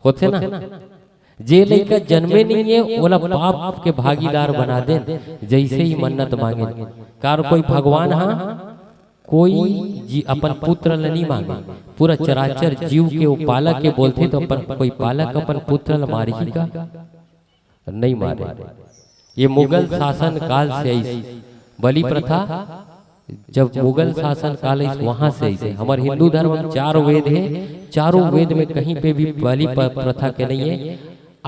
होथे ना, जे लइका जन्मे नहीं है, ओला पाप के भागीदार बना देन, जैसे ही मन्नत मांगे। कार कोई भगवान हा कोई जी अपन पुत्र ल नहीं मांगे, पूरा चराचर जीव के वो पालक के बोलथे, तो अपन कोई पालक अपन पुत्र ल मारही का? नहीं मारे। ये मुगल शासन काल से आइस बलि प्रथा। जब मुगल शासन काल आइस, वहां से आइस। हमर हिंदू धर्म में चार वेद है, चारों वेद में कहीं पे भी बलि प-, प्रथा के नहीं है।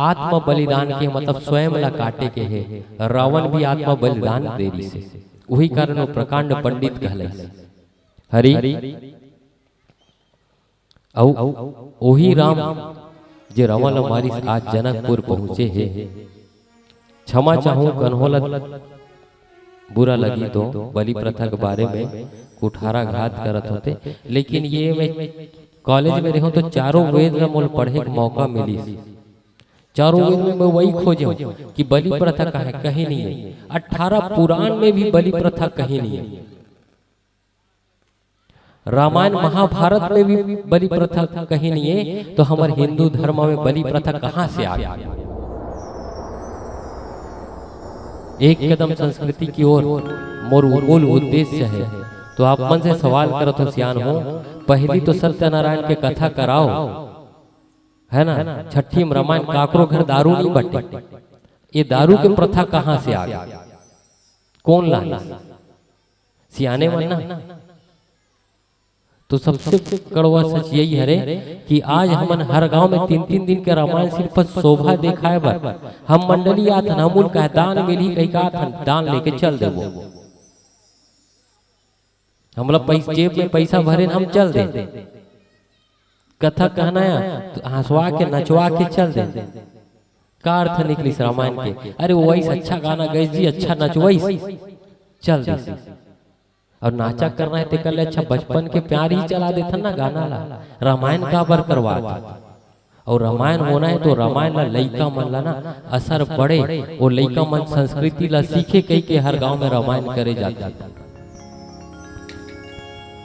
आत्म बलिदान के मतलब स्वयं ला काटे के है। रावण भी आत्म बलिदान दे रही से, वही कारण वो प्रकांड पंडित कहलाइस। हरि अउ ओही राम जे रावण ल मारिस, आज जनकपुर पहुंचे हे। क्षमा चाहूं कन्हो ल बुरा लगी तो बलि प्रथा के बारे में कुठाराघात करत होते, लेकिन ये मैं कॉलेज में रहूं तो चारों वेद ल मोल पढ़े के मौका मिलिस। चारों वेद में मैं वही खोजे हूं कि बलि प्रथा कहां है, कहीं नहीं है। अठारह पुराण में भी बलि प्रथा कहीं नहीं है। रामायण महाभारत में भी बलि प्रथा कहीं नहीं है, तो हमर हिंदू धर्म में बलि प्रथा कहां से आ गई? एक कदम संस्कृति की ओर मोर मूल उद्देश्य है। तो आप मन से सवाल करत हो सियान हो, पहली तो सत्यनारायण के कथा कराओ, है ना? छठी में रामायण काकरो घर दारू नहीं बटे, ये दारू के प्रथा कहां से आ गई? कौन लाने? सियाने मन ना। तो सबसे कड़वा सच यही हरे कि आज हमन हर गांव में तीन तीन दिन के रामायण सिर्फ शोभा दिखाए बर हम मंडली आथन, हम उनका दान मिलही कही का आथन, दान लेके चल देबो। हमला पैस-, जेब में पैसा भरे हम चल दे, कथा कहना है तो हंसवा के नचवा के चल दे। का अर्थ निकलिस रामायण के? अरे वो वैस अच्छा गाना गैस जी, अच्छा नचवाइस, चल दे। और नाचा करना है तेकर ले अच्छा बचपन के प्यार ही चला देथन ना गाना ला। रामायण काबर करवात? और रामायण होना है तो रामायण ला लइका मन ला ना असर पड़े, वो लइका मन संस्कृति ला सीखे कही के हर गांव में रामायण करे जाथे।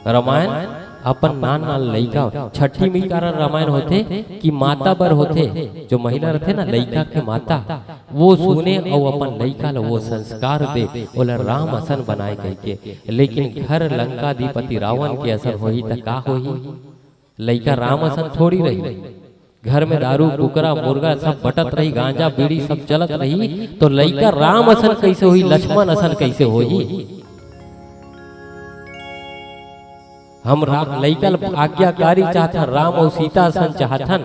रामायण अपन नान नान लइका, छठी में कारण रामायण होथे कि माता बर होथे, जो महिला रहथे ना लइका के माता, वो सुने अउ अपन लइका ला वो संस्कार दे, ओला राम असन बनाए कहिके। लेकिन घर लंकाधिपति रावण के असन होही त का होही? लइका राम असन थोड़ी रही। घर में दारू, कुकरा, मुर्गा सब बटत रही, गांजा, बीड़ी सब चलत रही, तो लइका राम असन कैसे होही, लक्ष्मण असन कैसे होही? हम रा-, लइका ल आज्ञाकारी चाहथन, राम अउ सीता असन चाहथन,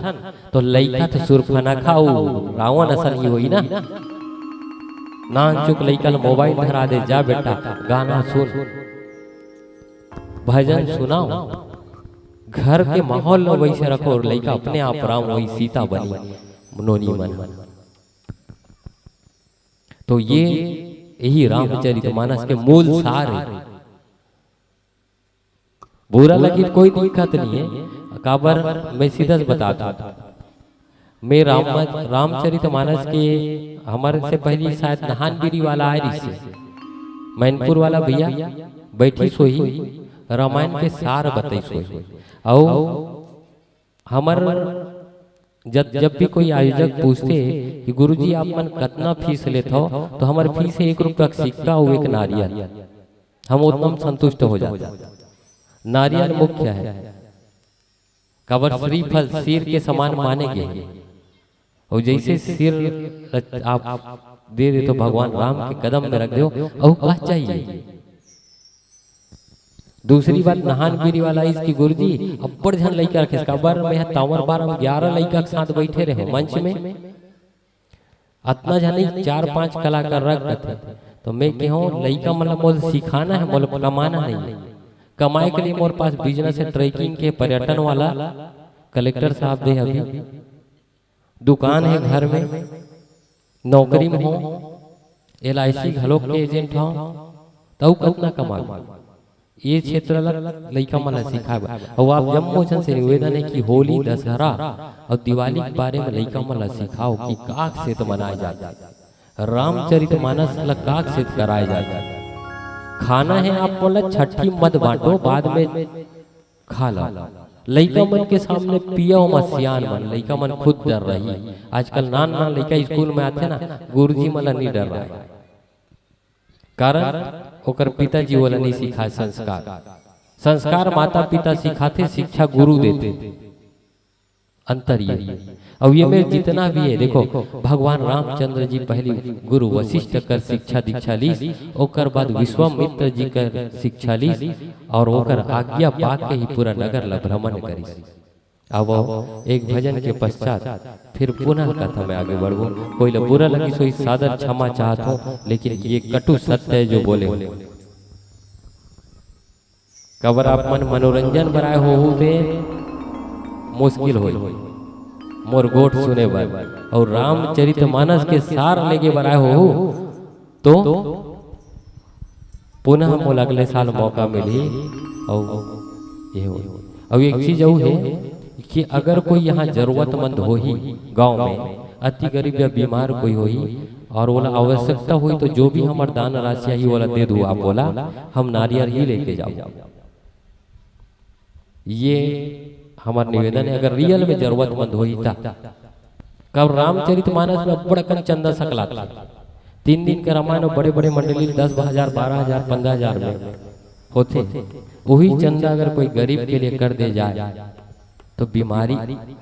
तो लइका तो सुरफनखा अउ रावण असन ही होही ना। नानचुक लइका ल मोबाइल धरा दे, जा बेटा गाना सुन, भजन सुनाओ, घर के माहौल ल वैसे रखो और लइका अपने आप राम वही सीता बनी, नोनी मन। तो ये यही रामचरित मानस के मूल सार है। बुरा लगी कोई दिक्कत नहीं है, काबर मैं सीधा से बता दूं। मैं राम, रामचरित मानस के हमर से पहली शायद नहान बीरी वाला आए रहिसे, मैनपुर वाला भैया बैठी सोही, रामायण के सार बताई सोही। अउ हमर जब, जब भी कोई आयोजक पूछते कि गुरुजी आप मन कतना फीस लेत हो, तो हमर फीस है एक रुपया का सिक्का अउ एक नारियल। हम उतना में संतुष्ट हो जाते। नारियल मुख्य है। काबर श्रीफल सिर के समान माने गे हे। अउ जइसे सिर ल आप दे देथो भगवान राम के कदम में रख देव, अउ का चाहिए? दूसरी बात, नहान बीरी वाला इसकी गुरुजी, अब्बड़ झन लइका रखे, काबर में ह तांवर बार हम ग्यारह लइका के साथ बइठे रहेंव मंच में। अतना झन नहीं, चार पांच कलाकार रख देथे। तो मैं कहेंव, लइका मन ला मोला सिखाना हे, मोला कमाना नहीं हे। कमाए के लिए मोर पास business हे, trekking के, पर्यटन वाला, कलेक्टर साहब दे अभी। दुकान हे घर में, नौकरी में हों, L I C घलोक के agent हों, त अउ कतना कमा? ये क्षेत्र ला लइका मन ला सिखाए बर। अउ आप जम्मो झन से निवेदन हे कि होली, दशहरा अउ दिवाली के बारे में लइका मन ला सिखाव कि काक से तो मनाए जाथे, रामचरित मानस ला काक से कराए जाथे। खाना हे आप मन ला छट्ठी मत बांटो, बाद में खा ला। लइका मन के सामने पिया ओमा सियान मन, लइका मन खुद डर्राही। आजकल नान नान लइका स्कूल में आथे ना, गुरुजी मन ला नहीं डर्राय। कारण ओकर पिताजी ओला नहीं सिखाए संस्कार। संस्कार माता पिता सिखाथे, शिक्षा गुरु देथे। अंतर ये। अउ ये में जितना भी हे, देखो, भगवान रामचंद्र जी पहली गुरु वशिष्ठ कर शिक्षा दीक्षा लीस, ओकर बाद विश्वामित्र जी कर शिक्षा लीस, अउ ओकर आज्ञा पाके ही पूरा नगर ला भ्रमण करिस। अब एक भजन के पश्चात फिर पुनः कथा में आगे बढ़बो। कोई ला बुरा लगिस होही, सादर क्षमा चाहत हों, लेकिन ये कटु सत्य हे जो बोले हों। काबर आप मन मनोरंजन बर आए होहू ते मुश्किल होही मोर गोठ सुने बर, अउ रामचरित मानस के सार लेगे बर आए होहू तो पुनः मोला अगले साल मौका मिलही। अउ ये हो, अउ एक चीज अउ हे कि अगर कोई यहाँ जरूरतमंद होही गांव में, अति गरीब या बीमार कोई होही अउ ओला आवश्यकता होही, तो जो भी हमर दान राशि आही, ओला दे दू आप, ओला हम नारियल ही लेके जाबो। ये हमर निवेदन हे, अगर real में जरूरतमंद होही त। काबर रामचरित मानस में अब्बड़ अकन चंदा सकलाथे। तीन दिन के रामायण बड़े-बड़े मंडली दस हजार, बारह हजार, पन्द्रह हजार में होथे। वही चंदा अगर कोई गरीब के लिए कर दे जाए, तो बीमारी,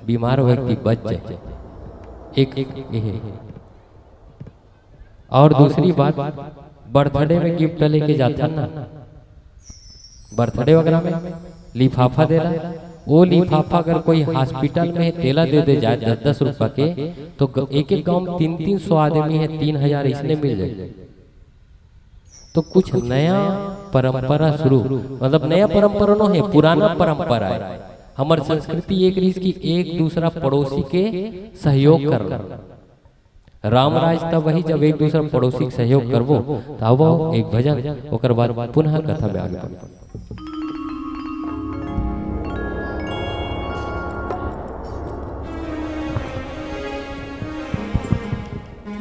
बीमार व्यक्ति बच जाए। एक ये हे। अउ दूसरी बात, birthday में gift लेके जाथन ना, birthday वगैरह में लिफाफा देला, वो लिफाफा अगर कोई hospital में हे, तेला दे दे जाए दस दस रुपया के, तो ग-, एक एक गांव में तीन तीन सौ आदमी हे, तीन हजार इसने मिल जाए। तो कुछ नया परंपरा शुरू, मतलब नया परंपरा नो हे, पुराना परंपरा हे। हमर संस्कृति एक रिहिस कि एक दूसरा पड़ोसी के सहयोग करना। राम राज तब होही जब एक दूसरा पड़ोसी के सहयोग करबो। त आवो एक भजन, ओकर बाद पुनः कथा में आगे बढ़बो।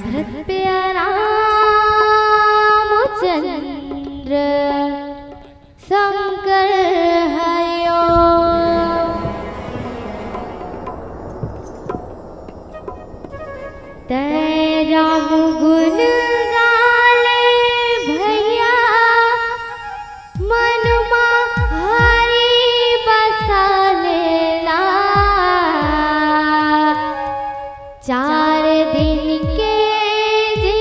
धरत प्यारा रामचंद्र शंकर हयो। तै राम गुण गाले भैया, मन मा हरि बसा लेना। चार दिन के जी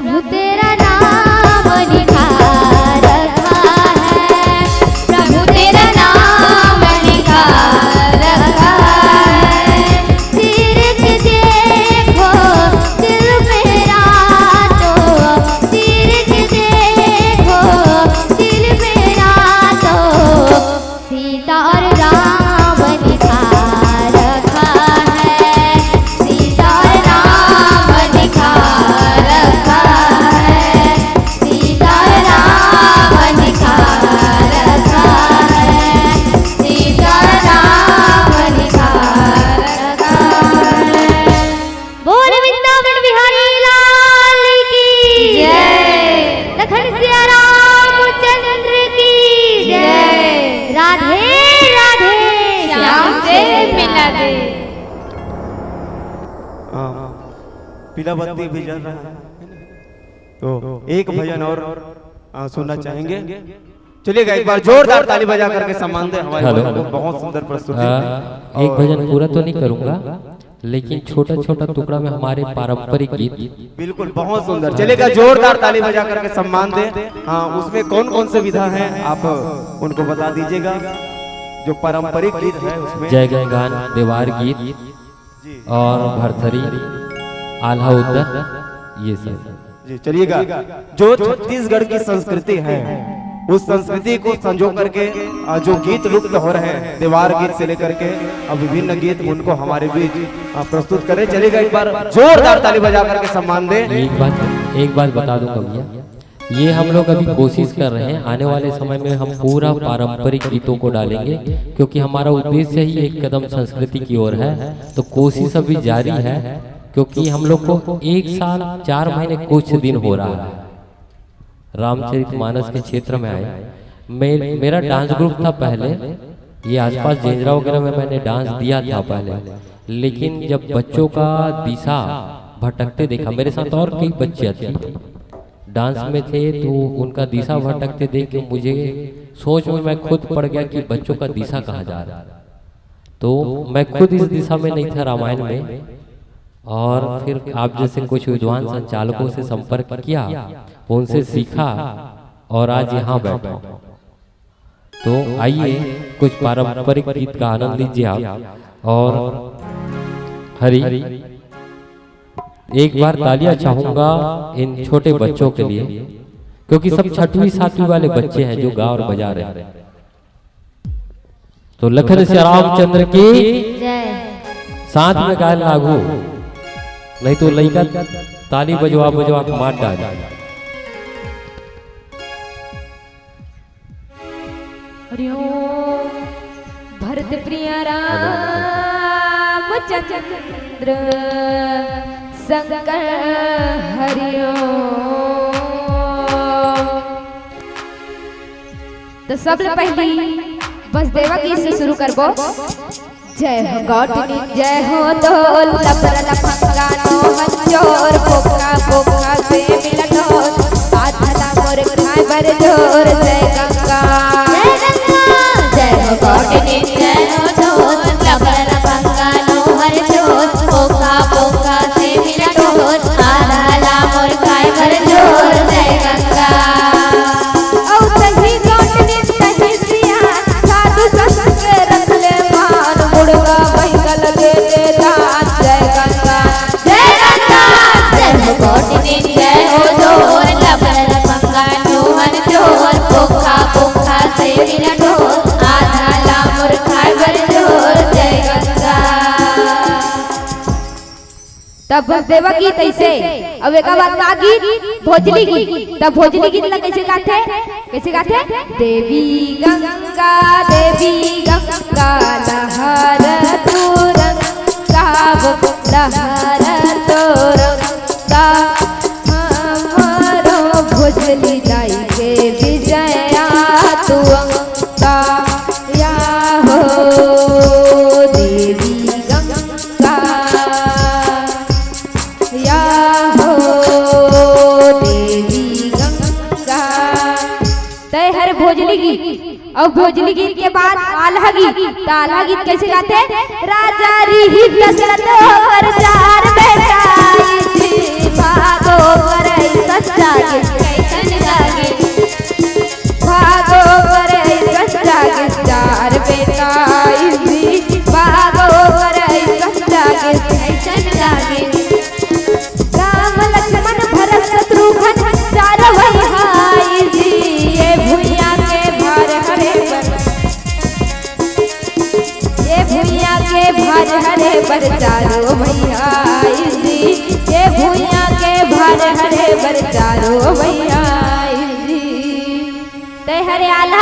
प्रभु तेरा नाम लिखा रखा है, प्रभु तेरा नाम लिखा रखा है। चीर के देखो दिल मेरा तो, चीर के देखो दिल मेरा तो, सीता और राम लिखा रखा है, सीता और राम लिखा रखा है, सीता और राम लिखा रखा है, सीता और राम लिखा रखा है। बोल वृंदावन बिहारी लाल की जय। लखन सिया रामचंद्र की जय। राधे राधे। श्याम से मिला दे। हाँ, पीला बत्ती भी जल रहा है, तो एक भजन और, आ, सुनना चाहेंगे। चलिएगा, एक बार जोरदार ताली बजा करके सम्मान दें हमारे हेलो। भजन को, बहुत सुंदर प्रस्तुति। हाँ, एक और भजन पूरा तो नहीं करूंगा, लेकिन छोटा छोटा टुकड़ा में हमारे पारंपरिक गीत। बिल्कुल, बहुत सुंदर। चलिएगा, जोरदार ताली बजा करके सम्मान दें। हाँ, उसमें कौन कौन से विधा हैं, आप उनको बता दीजिएगा। जो पारंपरिक गीत है उसमें जय गंगान, देवार गीत जी। और भरथरी, आल्हा उत्तर, ये सब। जी, चलिएगा, जो छत्तीसगढ़ की संस्कृति है, उस संस्कृति को संजो करके, आ, जो गीत लुप्त हो रहे हैं, देवार गीत से लेकर के अब विभिन्न गीत, उनको हमारे बीच, आ, प्रस्तुत करें। चलिएगा, एक बार जोरदार ताली बजा करके सम्मान दें। एक बात, एक बात बता दूंगा भैया, ये हम लोग अभी कोशिश कर रहे हैं, आने वाले समय में हम पूरा पारंपरिक गीतों को डालेंगे, क्योंकि हमारा उद्देश्य ही एक कदम संस्कृति की ओर है। तो कोशिश अभी जारी है, क्योंकि हम लोग को एक साल चार महीने कुछ दिन हो रहा है रामचरित मानस के क्षेत्र में आए। मैं, मेरा डांस ग्रुप था पहले, ये आसपास जेंजरा वगैरह में मैंने डांस दिया था पहले, लेकिन जब बच्चों का दिशा भटकते देखा, मेरे साथ और कई बच्चियाँ थी, डांस में थे, तो उनका दिशा भटकते देख के मुझे सोच में मैं खुद पड़ गया कि बच्चों का दिशा कहाँ जा रहा है। तो मैं खुद इस दिशा में नहीं था रामायण में, और फिर आप जैसे कुछ विद्वान संचालकों से संपर्क किया, उनसे सीखा और आज यहाँ बैठा हूँ। तो आइए, कुछ पारंपरिक गीत का आनंद लीजिए आप। और हरी, एक बार तालियां चाहूंगा इन छोटे बच्चों के लिए, क्योंकि सब छठवीं सातवीं वाले बच्चे हैं जो गा और बजा रहे हैं। तो लखन सिया रामचंद्र की जय। साथ में गाय लागू, नहीं तो लइका ताली बजवा बजवा के मार डाले। हरिओम। भरत प्रिय रामचंद्र शंकर हरिओम। तो सबले पहली बसदेवा गीत से शुरू करबो। जय हो गौटनी, जय हो ढोल, लपर लफंगा, नोहन चोर, पोखा पोखा से मिला ढोल, आधला मोर खाए बर जोर, जय गंगा। जय गंगा। जय हो गौटनी, जय हो ढोल, लपर लफंगा, नोहन चोर, पोखा पोखा से मिला ढोल, आधला मोर खाए बर जोर, जय गंगा। औ सही गौटनी सही सियान, साधु संत के रख ले मान, मुड़गा बहिका लगे दे दान, जय गंगा। जय गंगा। जय हो गौटनी, जय हो ढोल, लबर लफंगा, नोहन चोर, पोखा पोखा से मिला ढोल, आधा लामुर खाए बर जोर, जय गंगा। तब बसदेवा गीत अइसे, अउ एकर बाद का गीत? भोजली गीत। तब भोजली गीत ला कइसे गाथे? कइसे गाथे? देवी गंगा, देवी गंगा, लहर तोरंग, गाव लहर तोरंग, गा हमरो भोजली दाई के विजया तू अंगा, या हो देवी गंगा। या हो देवी गंगा। तय हर भोजली गीत, अउ भोजली गीत के बाद आल्हा गीत। त आल्हा गीत कइसे गाथे? राजा रिहिस दशरथ ओकर चार बेटा, इति भागो करई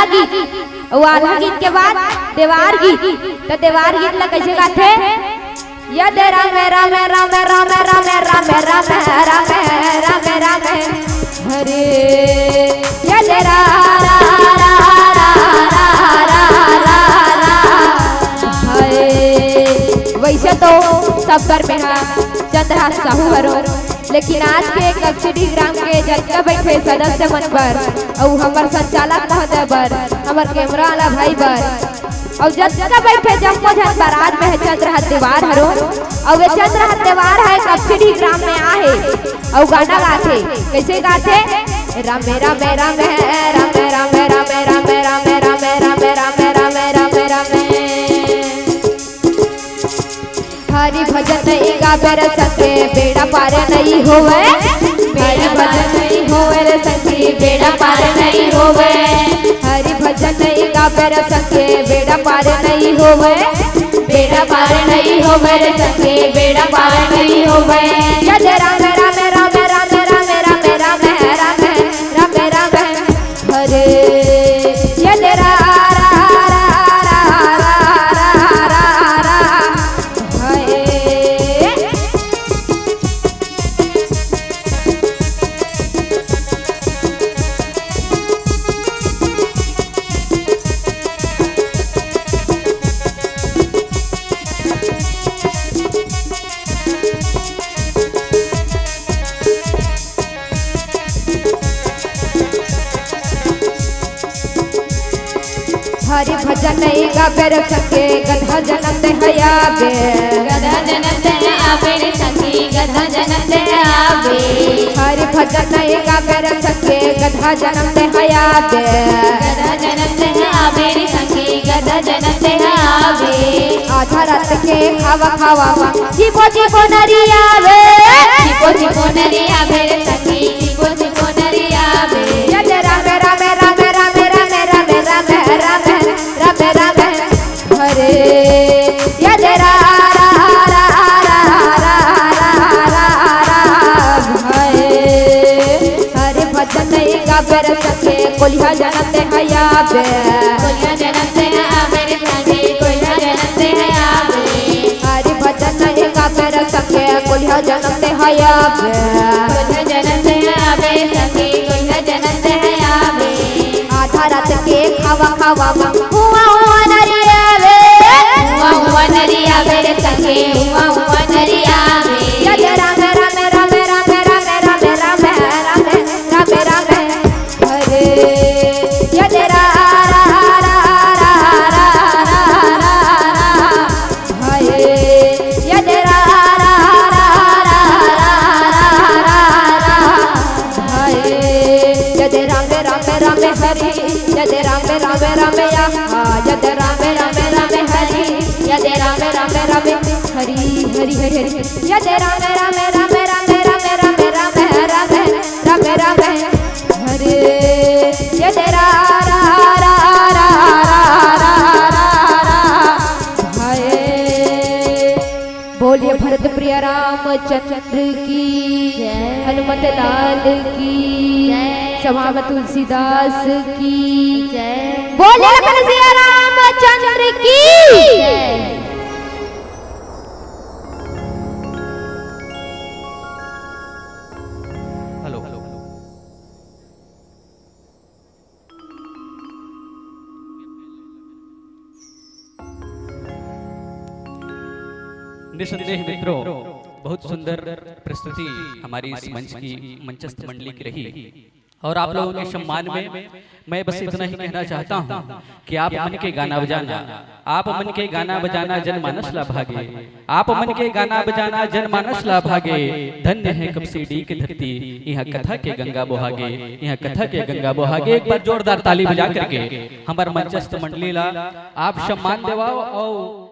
गीत, अउ आल्हा गीत के बाद देवार गीत। त देवार गीत ला कइसे गाथे? या दे राम राम राम राम राम राम राम राम राम राम राम हरे। या दे रा रा रा रा रा रा रा रा रा रा हरे। वइसे तो सब कर में हा चंद्रहास साहू हरो, लेकिन आज के कपसिडीह ग्राम के जतका बइठे सदस्य मन बर अउ हमर संचालक महोदय बर, हमर कैमरा वाला भाई बर अउ जतका बइठे जम्मो झन बर आज में हे चंद्रहास देवार हरो। अउ ये चंद्रहास देवार हे कपसिडीह ग्राम में आहे अउ गाना गाथे। कइसे गाथे? रामे रामे रामे रामे रामे रामे रामे रामे रामे रामे रामे रामे रामे रामे। हरि भजन नइ गाबे रे संगी, बेड़ा पार नइ होवय। हरि भजन नइ होवय रे संगी, बेड़ा पार नइ होवय। हरि भजन नइ गाबे रे संगी, बेड़ा पार नइ होवय। बेड़ा पार नइ होवय रे संगी, बेड़ा पार नइ होवय। या दे राम राम राम राम राम राम राम राम राम राम हरे। या दे रा रा रा रा रा रा रा रा हरे। हरि भजन नइ गाबे रे संगी, गदहा जनम ते हया बे। गदहा जनम ते आबे रे संगी, गदहा जनम ते आबे। हरि भजन नइ गाबे रे संगी, गदहा जनम ते हया बे। गदहा जनम ते आबे रे संगी, गदहा जनम ते आबे। आधा रात के खावा खावा मा, चिपो चिपो नरिया बे। चिपो चिपो नरिया बे रे संगी, चिपो चिपो नरिया बे। या दे राम राम राम राम राम राम राम राम राम हरे। या दे रा रा रा रा रा रा रा रा रा हरे। हरि भजन नइ गाबे रे संगी, कोलिहा जनम ते हया बे। कोलिहा जनम ते आबे रे संगी, कोलिहा जनम ते आबे। हरि भजन नइ गाबे रे संगी, कोलिहा जनम ते हया बे। कोलिहा जनम ते आबे रे संगी, कोलिहा जनम ते आबे। आधा रात के खावा खावा मा, हुआ हुआ नरिया बे। हुआ हुआ नरिया बे रे संगी, हुआ हुआ नरिया बे। या दे राम राम राम राम राम राम राम राम हरे। या दे रा रा रा रा रा रा रा रा रा हरे। या दे रा रा रा रा रा रा रा रा रा हरे। या दे राम राम राम हरि, या दे राम राम राम या, या दे राम राम राम हरि, या दे राम राम राम हरि हरि हरि हरि। या दे राम राम राम राम राम राम राम राम राम हरे। या दे रा रा रा रा रा रा रा रा हरे। बोलिए भरत प्रिय रामचंद्र की, जय। हनुमत लाल की, जय। सभाव तुलसीदास की, जय। बोलिए लखन सिया रामचंद्र की। जय। हेलो। निसंदेह मित्रों, बहुत सुंदर प्रस्तुति हमारी इस मंच की मंचस्थ मंडली की रही। और आप लोगों के सम्मान में मैं बस इतना ही कहना चाहता हूँ कि आप मन के गाना बजाना, आप मन के गाना बजाना जनमानस ला भागे, आप मन के गाना बजाना जनमानस ला भागे। धन्य है कपसिडीह के धरती, इहाँ कथा के गंगा बोहागे, इहाँ कथा के गंगा बोहागे। एक बार जोरदार ताली बजा करके हमर मंचस्थ मंडली ला आप सम्मान देवाओ और